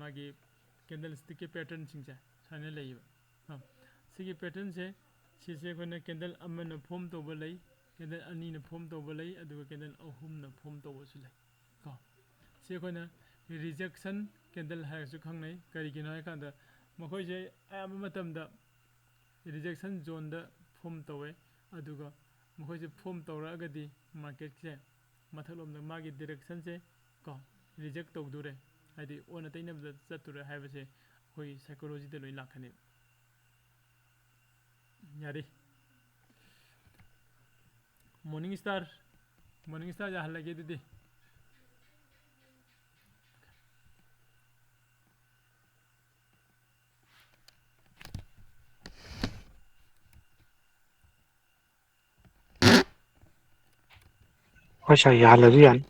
ꯃꯥꯒꯤ ꯀꯦꯟꯗꯜ ꯁ꯭ꯇꯤꯛꯀꯤ ꯄꯦꯇꯔꯟꯁꯤꯡꯁꯦ ꯁꯨꯃꯥꯏꯅ ꯂꯩꯌꯦꯕ꯫ ꯀꯣ, ꯁꯤꯒꯤ ꯄꯦꯇꯔꯟꯁꯦ, ꯁꯤꯁꯦ ꯑꯩꯈꯣꯏꯅ ꯀꯦꯟꯗꯜ ꯑꯃꯅ ꯐꯣꯝ ꯇꯧꯕ ꯂꯩ, ꯀꯦꯟꯗꯜ ꯑꯅꯤꯅ ꯐꯣꯝ ꯇꯧꯕ ꯂꯩ, ꯑꯗꯨꯒ ꯀꯦꯟꯗꯜ ꯑꯍꯨꯝꯅ ꯐꯣꯝ ꯇꯧꯕꯁꯨ ꯂꯩ꯫ ꯀꯣ, ꯁꯤ ꯑꯩꯈꯣꯏꯅ ꯔꯤꯖꯦꯛꯁꯟ ꯀꯦꯟꯗꯜ ꯍꯥꯏꯔꯁꯨ ꯈꯪꯅꯩ꯫ ꯀꯔꯤꯒꯤꯅꯣ ꯍꯥꯏꯀꯥꯟꯗ ꯃꯈꯣꯏꯁꯦ ꯑꯌꯥꯝꯕ ꯃꯇꯝꯗ ꯔꯤꯖꯦꯛꯁꯟ ꯖꯣꯟꯗ ꯐꯣꯝ ꯇꯧꯋꯦ, ꯑꯗꯨꯒ ꯃꯈꯣꯏꯁꯦ ꯐꯣꯝ ꯇꯧꯔꯛꯑꯒꯗꯤ ꯃꯥꯔꯀꯦꯠꯁꯦ ꯃꯊꯛꯂꯣꯝꯗ ꯃꯥꯒꯤ ꯗꯤꯔꯦꯛꯁꯟꯁꯦ ꯀꯣ ꯔꯤꯖꯦꯛ ꯇꯧꯗꯣꯔꯦ, ꯍꯥꯏꯗꯤ ꯑꯣꯟꯅ ꯇꯩꯅꯕꯗ ꯆꯠꯇꯣꯔꯦ ꯍꯥꯏꯕꯁꯦ ꯑꯩꯈꯣꯏ ꯁꯥꯏꯀꯣꯂꯣꯖꯤꯗ ꯂꯣꯏ ꯂꯥꯛꯀꯅꯤ꯫ ꯌꯥꯔꯦ, ꯃꯣꯔꯅꯤꯡ ꯁ꯭ꯇꯥꯔ, ꯃꯣꯔꯅꯤꯡ ꯁ꯭ꯇꯥꯔ ꯌꯥꯍꯜꯂꯒꯦ ꯑꯗꯨꯗꯤ꯫ ꯍꯣꯏ ꯁꯥꯔ, ꯌꯥꯍꯜꯂꯁꯨ ꯌꯥꯅꯤ꯫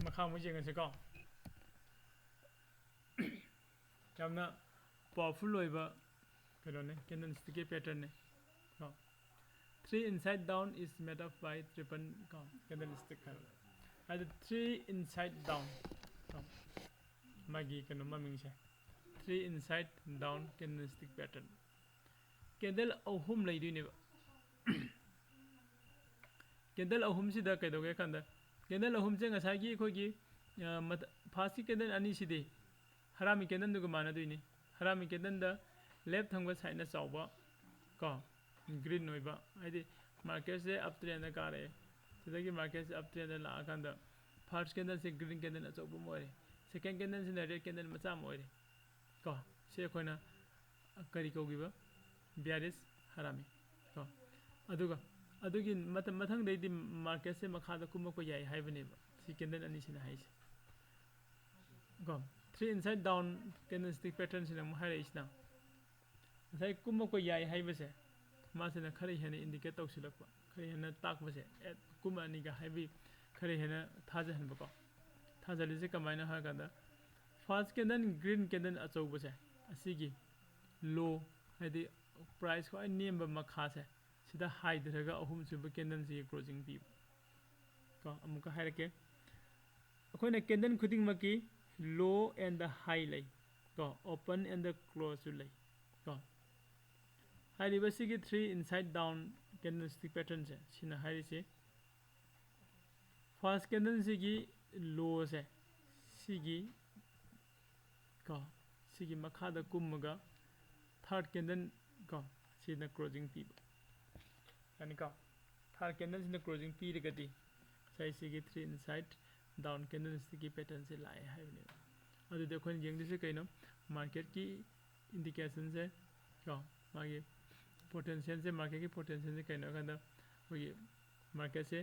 ꯃꯈꯥ ꯑꯃꯨꯛ ꯌꯦꯡꯉꯁꯤꯀꯣ꯫ ꯌꯥꯝꯅ ꯄꯥꯋꯔꯐꯨꯜ ꯑꯣꯏꯕ ꯀꯩꯅꯣꯅꯦ, ꯀꯦꯟꯗꯜ ꯁ꯭ꯇꯤꯛꯀꯤ ꯄꯦꯇꯔꯟꯅꯦ ꯀꯣ꯫ Three inside down is made up by triple, ꯀꯣ, candlestick ꯍꯥꯏꯕ꯫ ꯑꯗꯨ three inside down, ꯀꯣ, ꯃꯥꯒꯤ ꯀꯩꯅꯣ ꯃꯃꯤꯡꯁꯦ, three inside down candlestick pattern꯫ Candle ꯑꯍꯨꯝ ꯂꯩꯗꯣꯏꯅꯦꯕ꯫ Candle ꯑꯍꯨꯝꯁꯤꯗ ꯀꯩꯗꯧꯒꯦ ꯍꯥꯏ ꯀꯥꯟꯗ, candle ꯑꯍꯨꯝꯁꯦ ꯉꯁꯥꯏꯒꯤ ꯑꯩꯈꯣꯏꯒꯤ, ꯑ, ꯃꯊ-, first candle ꯑꯅꯤꯁꯤꯗꯤ ꯍꯔꯥꯃꯤ candleꯗꯨꯒ ꯃꯥꯟꯅꯗꯣꯏꯅꯤ꯫ ꯍꯔꯥꯃꯤ candleꯗ left ꯊꯪꯕ sideꯅ ꯆꯥꯎꯕ, ꯀꯣ, green ꯑꯣꯏꯕ, ꯍꯥꯏꯗꯤ marketꯁꯦ uptrendꯗ ꯀꯥꯔꯛꯑꯦ꯫ ꯁꯤꯗꯒꯤ marketꯁꯦ uptrendꯗ ꯂꯥꯛꯑꯀꯥꯟꯗ first candleꯁꯦ green candle ꯑꯆꯧꯕ ꯑꯃ ꯑꯣꯏꯔꯦ, second candleꯁꯤꯅ red candle ꯃꯆꯥ ꯑꯃ ꯑꯣꯏꯔꯦ, ꯀꯣ꯫ ꯁꯤ ꯑꯩꯈꯣꯏꯅ ꯀꯔꯤ ꯀꯧꯈꯤꯕ? Bearish ꯍꯔꯥꯃꯤ, ꯀꯣ꯫ ꯑꯗꯨꯒ ꯑꯗꯨꯒꯤ ꯃꯊ-, ꯃꯊꯪꯗꯩꯗꯤ marketꯁꯦ ꯃꯈꯥꯗ ꯀꯨꯝꯃꯛꯄ ꯌꯥꯏ ꯍꯥꯏꯕꯅꯦꯕ, ꯁꯤ candle ꯑꯅꯤꯁꯤꯅ ꯍꯥꯏꯁꯦ, ꯀꯣ꯫ Three inside down candlestick patternꯁꯤꯅ ꯑꯃꯨꯛ ꯍꯥꯏꯔꯛꯏꯁꯤꯅ, ꯉꯁꯥꯏ ꯀꯨꯝꯃꯛꯄ ꯌꯥꯏ ꯍꯥꯏꯕꯁꯦ, ꯃꯥꯁꯤꯅ ꯈꯔ ꯍꯦꯟꯅ indicate ꯇꯧꯁꯤꯜꯂꯛꯄ, ꯈꯔ ꯍꯦꯟꯅ ꯇꯥꯛꯄꯁꯦ, ꯑꯦ, ꯀꯨꯝꯃꯛꯑꯅꯤꯒ ꯍꯥꯏꯕꯒꯤ ꯈꯔ ꯍꯦꯟꯅ ꯊꯥꯖꯍꯟꯕꯀꯣ꯫ ꯊꯥꯖꯍꯜꯂꯤꯁꯦ ꯀꯃꯥꯏꯅ ꯍꯥꯏꯔꯀꯥꯟꯗ, first candle green candle ꯑꯆꯧꯕꯁꯦ, ꯑꯁꯤꯒꯤ low, ꯍꯥꯏꯗꯤ price ꯈ꯭ꯋꯥꯏ ꯅꯦꯝꯕ ꯃꯈꯥꯁꯦ, ꯁꯤꯗ ꯍꯥꯏꯊꯔꯒ ꯑꯍꯨꯝꯁꯨꯕ candleꯁꯤꯒꯤ closing ꯄꯤꯕ, ꯀꯣ꯫ ꯑꯃꯨꯛꯀ ꯍꯥꯏꯔꯛꯀꯦ, ꯑꯩꯈꯣꯏꯅ candle ꯈꯨꯗꯤꯡꯃꯛꯀꯤ low and high ꯂꯩ, ꯀꯣ, open and closeꯁꯨ ꯂꯩ, ꯀꯣ꯫ ꯍꯥꯏꯔꯤꯕ ꯁꯤꯒꯤ three inside down candlestick patternꯁꯦ, ꯁꯤꯅ ꯍꯥꯏꯔꯤꯁꯦ first candleꯁꯤꯒꯤ lowꯁꯦ, ꯁꯤꯒꯤ, ꯀꯣ, ꯁꯤꯒꯤ ꯃꯈꯥꯗ ꯀꯨꯝꯃꯒ third candle, ꯀꯣ, ꯁꯤꯅ closing ꯄꯤꯕ꯫ ꯌꯥꯅꯤꯀꯣ? Third candleꯁꯤꯅ closing ꯄꯤꯔꯒꯗꯤ ꯉꯁꯥꯏ ꯁꯤꯒꯤ three inside down candlestickꯀꯤ patternꯁꯦ ꯂꯥꯛꯑꯦ ꯍꯥꯏꯕꯅꯦꯕ꯫ ꯑꯗꯨꯗꯤ ꯑꯩꯈꯣꯏꯅ ꯌꯦꯡꯗꯣꯏꯁꯦ ꯀꯩꯅꯣ? Marketꯀꯤ indicationꯁꯦ, ꯀꯣ, ꯃꯥꯒꯤ potentialꯁꯦ, marketꯀꯤ potentialꯁꯦ ꯀꯩꯅꯣ ꯍꯥꯏ ꯀꯥꯟꯗ, ꯑꯩꯈꯣꯏꯒꯤ marketꯁꯦ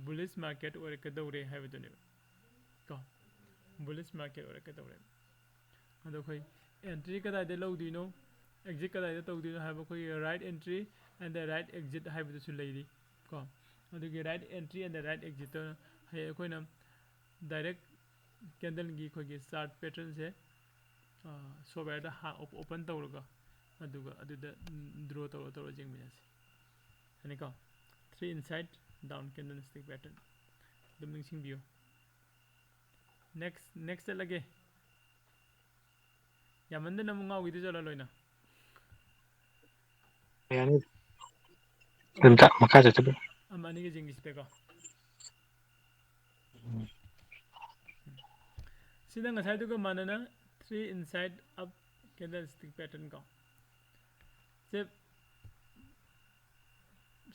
bullish market ꯑꯣꯏꯔꯛꯀꯗꯧꯔꯦ ꯍꯥꯏꯕꯗꯨꯅꯦꯕ, ꯀꯣ꯫ Bullish market ꯑꯣꯏꯔꯛꯀꯗꯧꯔꯦ꯫ ꯑꯗꯣ ꯑꯩꯈꯣꯏ entry ꯀꯗꯥꯏꯗ ꯂꯧꯗꯣꯏꯅꯣ, exit ꯀꯗꯥꯏꯗ ꯇꯧꯗꯣꯏꯅꯣ ꯍꯥꯏꯕ, ꯑꯩꯈꯣꯏꯒꯤ right entry and the right exit ꯍꯥꯏꯕꯗꯨꯁꯨ ꯂꯩꯔꯤ, ꯀꯣ꯫ ꯑꯗꯨꯒꯤ right entry and the right exitꯇꯣ ꯍꯌꯦꯡ ꯑꯩꯈꯣꯏꯅ direct candleꯒꯤ ꯑꯩꯈꯣꯏꯒꯤ chart patternꯁꯦ, ꯑ, softwareꯗ ꯍꯥ-, op-, open ꯇꯧꯔꯒ, ꯑꯗꯨꯒ ꯑꯗꯨꯗ, ꯎꯝ, draw ꯇꯧꯔ ꯇꯧꯔ ꯌꯦꯡꯃꯤꯟꯅꯁꯤ꯫ ꯑꯅꯤꯀꯣ, three inside down candlestick pattern꯫ ꯑꯗꯨꯝ ꯅꯤꯡꯁꯤꯡꯕꯤꯌꯨ꯫ Next, next ꯆꯠꯂꯒꯦ꯫ ꯌꯥꯝꯃꯟꯗꯅ ꯑꯃꯨꯛ ꯉꯥꯎꯈꯤꯗꯣꯏ ꯆꯠꯂꯣ ꯂꯣꯏꯅ꯫ ꯌꯥꯅꯤ꯫ ꯑꯗꯨꯝ ꯆꯠ-, ꯃꯈꯥ ꯆꯠꯊꯕꯤꯌꯨ꯫ ꯑꯃ ꯑꯅꯤꯒ ꯌꯦꯡꯈꯤꯁꯤꯗꯀꯣ꯫ ꯁꯤꯗ ꯉꯁꯥꯏꯗꯨꯒ ꯃꯥꯟꯅꯅ three inside up candlestick pattern ꯀꯣ꯫ ꯁꯦ,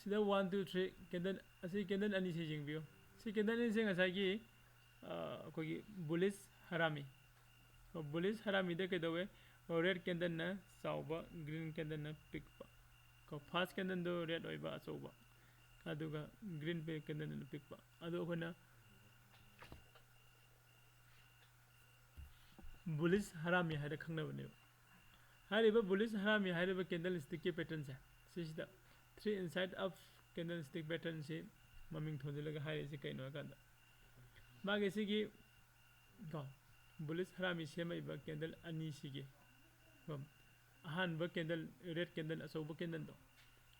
ꯁꯤꯗ one, two, three candle, ꯑꯁꯤ candle ꯑꯅꯤꯁꯦ ꯌꯦꯡꯕꯤꯌꯨ꯫ ꯁꯤ candle ꯑꯅꯤꯁꯦ ꯉꯁꯥꯏꯒꯤ, ꯑ, ꯑꯩꯈꯣꯏꯒꯤ bullish ꯍꯔꯥꯃꯤ꯫ Bullish ꯍꯔꯥꯃꯤꯗ ꯀꯩꯗꯧꯋꯦ? Red candleꯅ ꯆꯥꯎꯕ, green candleꯅ ꯄꯤꯛꯄ꯫ ꯀꯣ, first candleꯗꯣ red ꯑꯣꯏꯕ, ꯑꯆꯧꯕ, ꯑꯗꯨꯒ green candleꯗꯨꯅ ꯄꯤꯛꯄ꯫ ꯑꯗꯣ ꯑꯩꯈꯣꯏꯅ bullish ꯍꯔꯥꯃꯤ ꯍꯥꯏꯅ ꯈꯪꯅꯕꯅꯦꯕ꯫ ꯍꯥꯏꯔꯤꯕ bullish ꯍꯔꯥꯃꯤ ꯍꯥꯏꯔꯤꯕ candlestickꯀꯤ patternꯁꯦ, ꯁꯤꯁꯤꯗ three inside up candlestick patternꯁꯤ ꯃꯃꯤꯡ ꯊꯣꯟꯖꯤꯜꯂꯒ ꯍꯥꯏꯔꯤꯁꯤ ꯀꯩꯅꯣ ꯍꯥꯏꯀꯥꯟꯗ, ꯃꯥꯒꯤ ꯁꯤꯒꯤ, ꯀꯣ, bullish ꯍꯔꯥꯃꯤ ꯁꯦꯝꯃꯛꯏꯕ candle ꯑꯅꯤꯁꯤꯒꯤ, ꯀꯣ, ꯑꯍꯥꯟꯕ candle, red candle, ꯑꯆꯧꯕ candleꯗꯣ,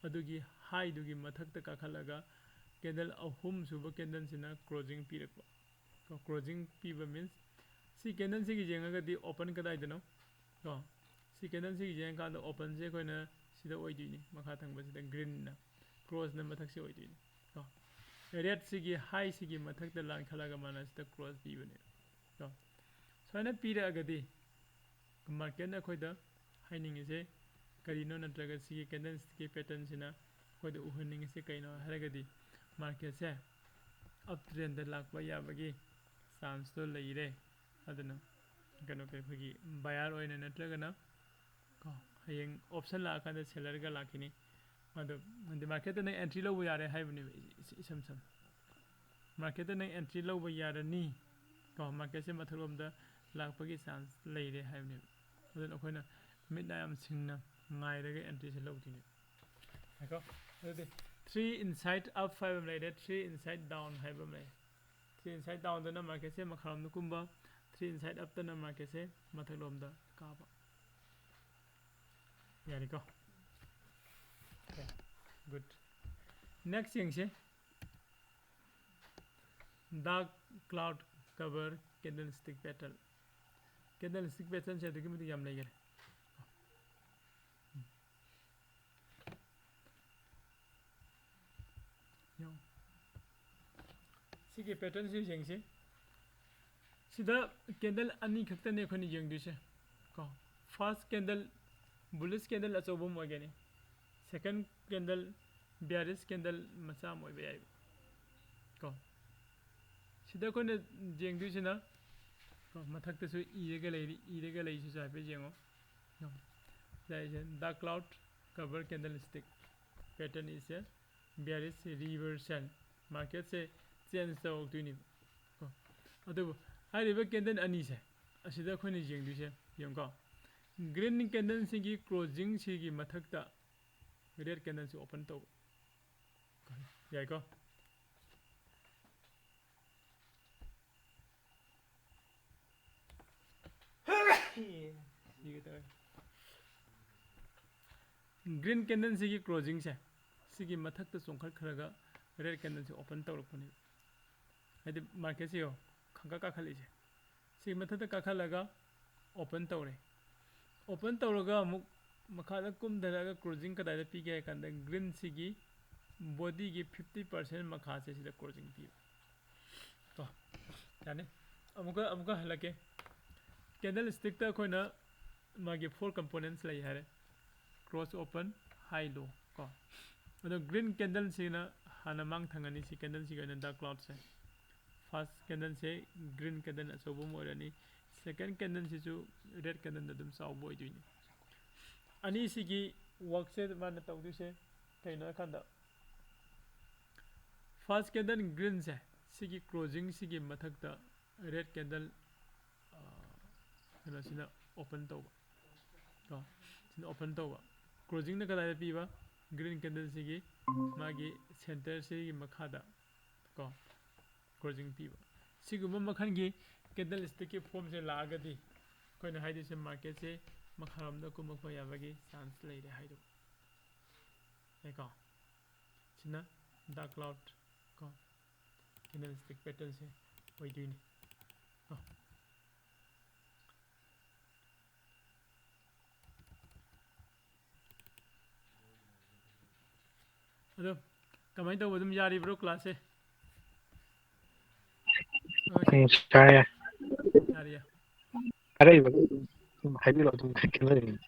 ꯑꯗꯨꯒꯤ highꯗꯨꯒꯤ ꯃꯊꯛꯇ ꯀꯥꯈꯠꯂꯒ candle ꯑꯍꯨꯝꯁꯨꯕ candleꯁꯤꯅ closing ꯄꯤꯔꯛꯄ꯫ ꯀꯣ, closing ꯄꯤꯕ means ꯁꯤ candleꯁꯤꯒꯤ ꯌꯦꯡꯉꯒꯗꯤ open ꯀꯗꯥꯏꯗꯅꯣ? ꯀꯣ, ꯁꯤ candleꯁꯤꯒꯤ ꯌꯦꯡꯉꯀꯥꯟꯗ openꯁꯦ ꯑꯩꯈꯣꯏꯅ ꯁꯤꯗ ꯑꯣꯏꯗꯣꯏꯅꯤ, ꯃꯈꯥ ꯊꯪꯕꯁꯤꯗ greenꯅ, closeꯅ ꯃꯊꯛꯁꯤ ꯑꯣꯏꯗꯣꯏꯅꯤ꯫ ꯀꯣ, redꯁꯤꯒꯤ highꯁꯤꯒꯤ ꯃꯊꯛꯇ ꯂꯥꯟꯈꯠꯂꯒ ꯃꯥꯅ ꯁꯤꯗ close ꯄꯤꯕꯅꯦ꯫ ꯀꯣ, ꯁꯨꯃꯥꯏꯅ ꯄꯤꯔꯛꯑꯒꯗꯤ marketꯅ ꯑꯩꯈꯣꯏꯗ ꯍꯥꯏꯅꯤꯡꯉꯤꯁꯦ ꯀꯔꯤꯅꯣ, ꯅꯠꯇ꯭ꯔꯒ ꯁꯤꯒꯤ candlestickꯀꯤ patternꯁꯤꯅ ꯑꯩꯈꯣꯏꯗ ꯎꯍꯟꯅꯤꯡꯉꯤꯁꯦ ꯀꯩꯅꯣ ꯍꯥꯏꯔꯒꯗꯤ, marketꯁꯦ uptrendꯗ ꯂꯥꯛꯄ ꯌꯥꯕꯒꯤ chanceꯇꯣ ꯂꯩꯔꯦ꯫ ꯑꯗꯨꯅ ꯀꯩꯅꯣ, ꯑꯩꯈꯣꯏꯒꯤ buyer ꯑꯣꯏꯅ ꯅꯠꯇ꯭ꯔꯒꯅ, ꯀꯣ, ꯍꯌꯦꯡ option ꯂꯥꯛꯑꯀꯥꯟꯗ sellerꯒ ꯂꯥꯛꯈꯤꯅꯤ꯫ ꯑꯗꯣ ꯍꯥꯏꯗꯤ marketꯇ ꯅꯪ entry ꯂꯧꯕ ꯌꯥꯔꯦ ꯍꯥꯏꯕꯅꯦꯕ, ꯏ-, ꯏ-, ꯏꯁꯝ ꯁꯝꯅ꯫ Marketꯇ ꯅꯪ entry ꯂꯧꯕ ꯌꯥꯔꯅꯤ, ꯀꯣ, marketꯁꯦ ꯃꯊꯛꯂꯣꯝꯗ ꯂꯥꯛꯄꯒꯤ chance ꯂꯩꯔꯦ ꯍꯥꯏꯕꯅꯦꯕ꯫ ꯑꯗꯨꯅ ꯑꯩꯈꯣꯏꯅ ꯃꯤꯠ ꯅꯥ ꯌꯥꯝ ꯁꯤꯡꯅ ꯉꯥꯏꯔꯒ entryꯁꯦ ꯂꯧꯗꯣꯏꯅꯦ꯫ ꯉꯥꯏꯈꯣ꯫ ꯑꯗꯨꯗꯤ three inside up ꯍꯥꯏꯕ ꯑꯃ ꯂꯩꯔꯦ, three inside down ꯍꯥꯏꯕ ꯑꯃ ꯂꯩꯔꯦ꯫ Three inside downꯗꯅ marketꯁꯦ ꯃꯈꯥꯔꯣꯝꯗ ꯀꯨꯝꯕ, three inside upꯇꯅ marketꯁꯦ ꯃꯊꯛꯂꯣꯝꯗ ꯀꯥꯕ꯫ ꯌꯥꯔꯦꯀꯣ? Okay, good. Next ꯌꯦꯡꯁꯦ, dark cloud cover candlestick pattern. Candlestick patternꯁꯦ ꯑꯗꯨꯛꯀꯤ ꯃꯇꯤꯛ ꯌꯥꯝ ꯂꯩꯈꯔꯦ꯫ ꯌꯦꯡꯉꯣ꯫ ꯁꯤꯒꯤ patternꯁꯤ ꯌꯦꯡꯁꯤ꯫ ꯁꯤꯗ candle ꯑꯅꯤ ꯈꯛꯇꯅꯦ ꯑꯩꯈꯣꯏꯅ ꯌꯦꯡꯗꯣꯏꯁꯦ ꯀꯣ꯫ First candle bullish candle ꯑꯆꯧꯕ ꯑꯃ ꯑꯣꯏꯒꯅꯤ, second candle bearish candle ꯃꯆꯥ ꯑꯃ ꯑꯣꯏꯕ ꯌꯥꯏꯕ ꯀꯣ꯫ ꯁꯤꯗ ꯑꯩꯈꯣꯏꯅ ꯌꯦꯡꯗꯣꯏꯁꯤꯅ ꯀꯣ, ꯃꯊꯛꯇꯁꯨ ꯏꯔꯒ ꯂꯩꯔꯤ, ꯏꯔꯒ ꯂꯩꯁꯤꯁꯨ ꯍꯥꯏꯐꯦꯠ ꯌꯦꯡꯉꯣ꯫ ꯁꯤꯗ ꯍꯥꯏꯁꯦ, dark cloud cover candlestick pattern is a bearish reversal. Marketꯁꯦ change ꯇꯧꯔꯛꯇꯣꯏꯅꯦꯕ ꯀꯣ꯫ ꯑꯗꯨꯕꯨ ꯍꯥꯏꯔꯤꯕ candle ꯑꯅꯤꯁꯦ ꯑꯁꯤꯗ ꯑꯩꯈꯣꯏꯅ ꯌꯦꯡꯗꯣꯏꯁꯦ ꯌꯦꯡꯉꯨꯀꯣ, green candleꯁꯤꯒꯤ closingꯁꯤꯒꯤ ꯃꯊꯛꯇ red candleꯁꯤ open ꯇꯧꯕ꯫ ꯌꯥꯏꯀꯣ? ꯁꯤꯒ ꯇꯧꯔꯦ꯫ Green candleꯁꯤꯒꯤ closingꯁꯦ ꯁꯤꯒꯤ ꯃꯊꯛꯇ ꯆꯣꯡꯈꯠꯈ꯭ꯔꯒ red candleꯁꯦ open ꯇꯧꯔꯛꯄꯅꯦꯕ꯫ ꯍꯥꯏꯗꯤ marketꯁꯦ ꯌꯦꯡꯉꯣ, ꯈꯪꯀꯥ ꯀꯥꯈꯠꯂꯛꯏꯁꯦ꯫ ꯁꯤꯒꯤ ꯃꯊꯛꯇ ꯀꯥꯈꯠꯂꯒ open ꯇꯧꯔꯦ꯫ Open ꯇꯧꯔꯒ ꯑꯃꯨꯛ ꯃꯈꯥꯗ ꯀꯨꯝꯊꯔꯛꯑꯒ closing ꯀꯗꯥꯏꯗ ꯄꯤꯒꯦ ꯍꯥꯏ ꯀꯥꯟꯗ greenꯁꯤꯒꯤ bodyꯒꯤ fifty percent ꯃꯈꯥꯁꯦ ꯁꯤꯗ closing ꯄꯤꯕ ꯀꯣ꯫ ꯌꯥꯅꯤ꯫ ꯑꯃꯨꯛꯀ ꯑꯃꯨꯛꯀ ꯍꯜꯂꯛꯀꯦ꯫ Candlestickꯇ ꯑꯩꯈꯣꯏꯅ ꯃꯥꯒꯤ four components ꯂꯩ ꯍꯥꯏꯔꯦ: close, open, high, low ꯀꯣ꯫ ꯑꯗꯣ green candleꯁꯤꯅ ꯍꯥꯟꯅ ꯃꯥꯡ ꯊꯪꯉꯅꯤ꯫ ꯁꯤ candleꯁꯤꯒꯤ ꯑꯣꯏꯅ dark cloudꯁꯦ, first candleꯁꯦ green candle ꯑꯆꯧꯕ ꯑꯃ ꯑꯣꯏꯔꯅꯤ꯫ Second candleꯁꯤꯁꯨ red candleꯗ ꯑꯗꯨꯝ ꯆꯥꯎꯕ ꯑꯣꯏꯗꯣꯏꯅꯤ꯫ ꯑꯅꯤꯁꯤꯒꯤ workꯁꯦ ꯃꯥꯅ ꯇꯧꯗꯣꯏꯁꯦ ꯀꯩꯅꯣ ꯍꯥꯏꯀꯥꯟꯗ, first candle greenꯁꯦ ꯁꯤꯒꯤ closingꯁꯤꯒꯤ ꯃꯊꯛꯇ red candle, ꯑ, ꯀꯩꯅꯣꯁꯤꯅ open ꯇꯧꯕ ꯀꯣ꯫ ꯁꯤꯅ open ꯇꯧꯕ꯫ Closingꯅ ꯀꯗꯥꯏꯗ ꯄꯤꯕ? Green candleꯁꯤꯒꯤ ꯃꯥꯒꯤ centreꯁꯤꯒꯤ ꯃꯈꯥꯗ ꯀꯣ, closing ꯄꯤꯕ꯫ ꯁꯤꯒꯨꯝꯕ ꯃꯈꯜꯒꯤ candlestickꯀꯤ formꯁꯦ ꯂꯥꯛꯑꯒꯗꯤ ꯑꯩꯈꯣꯏꯅ ꯍꯥꯏꯗꯣꯏꯁꯦ marketꯁꯦ ꯃꯈꯥꯔꯣꯝꯗ ꯀꯨꯝꯃꯛꯄ ꯌꯥꯕꯒꯤ chance ꯂꯩꯔꯦ ꯍꯥꯏꯗꯣ꯫ ꯌꯥꯏꯀꯣ? ꯁꯤꯅ Dark cloud ꯀꯣ, candlestick patternꯁꯦ ꯑꯣꯏꯗꯣꯏꯅꯤ ꯀꯣ꯫ ꯑꯗꯣ ꯀꯃꯥꯏꯅ ꯇꯧꯕ, ꯑꯗꯨꯝ ꯌꯥꯔꯤꯕ꯭ꯔꯣ classꯁꯦ? ꯎꯝ, ꯌꯥꯏ, ꯌꯥꯏ꯫ ꯌꯥꯔꯤꯌꯦ꯫ ꯑꯔꯩꯕ ꯑꯗꯨꯝ ꯍꯥꯏꯕꯤꯔꯛꯑꯣ, ꯑꯗꯨꯝ ꯈꯪꯅꯔꯤꯕꯅꯤ꯫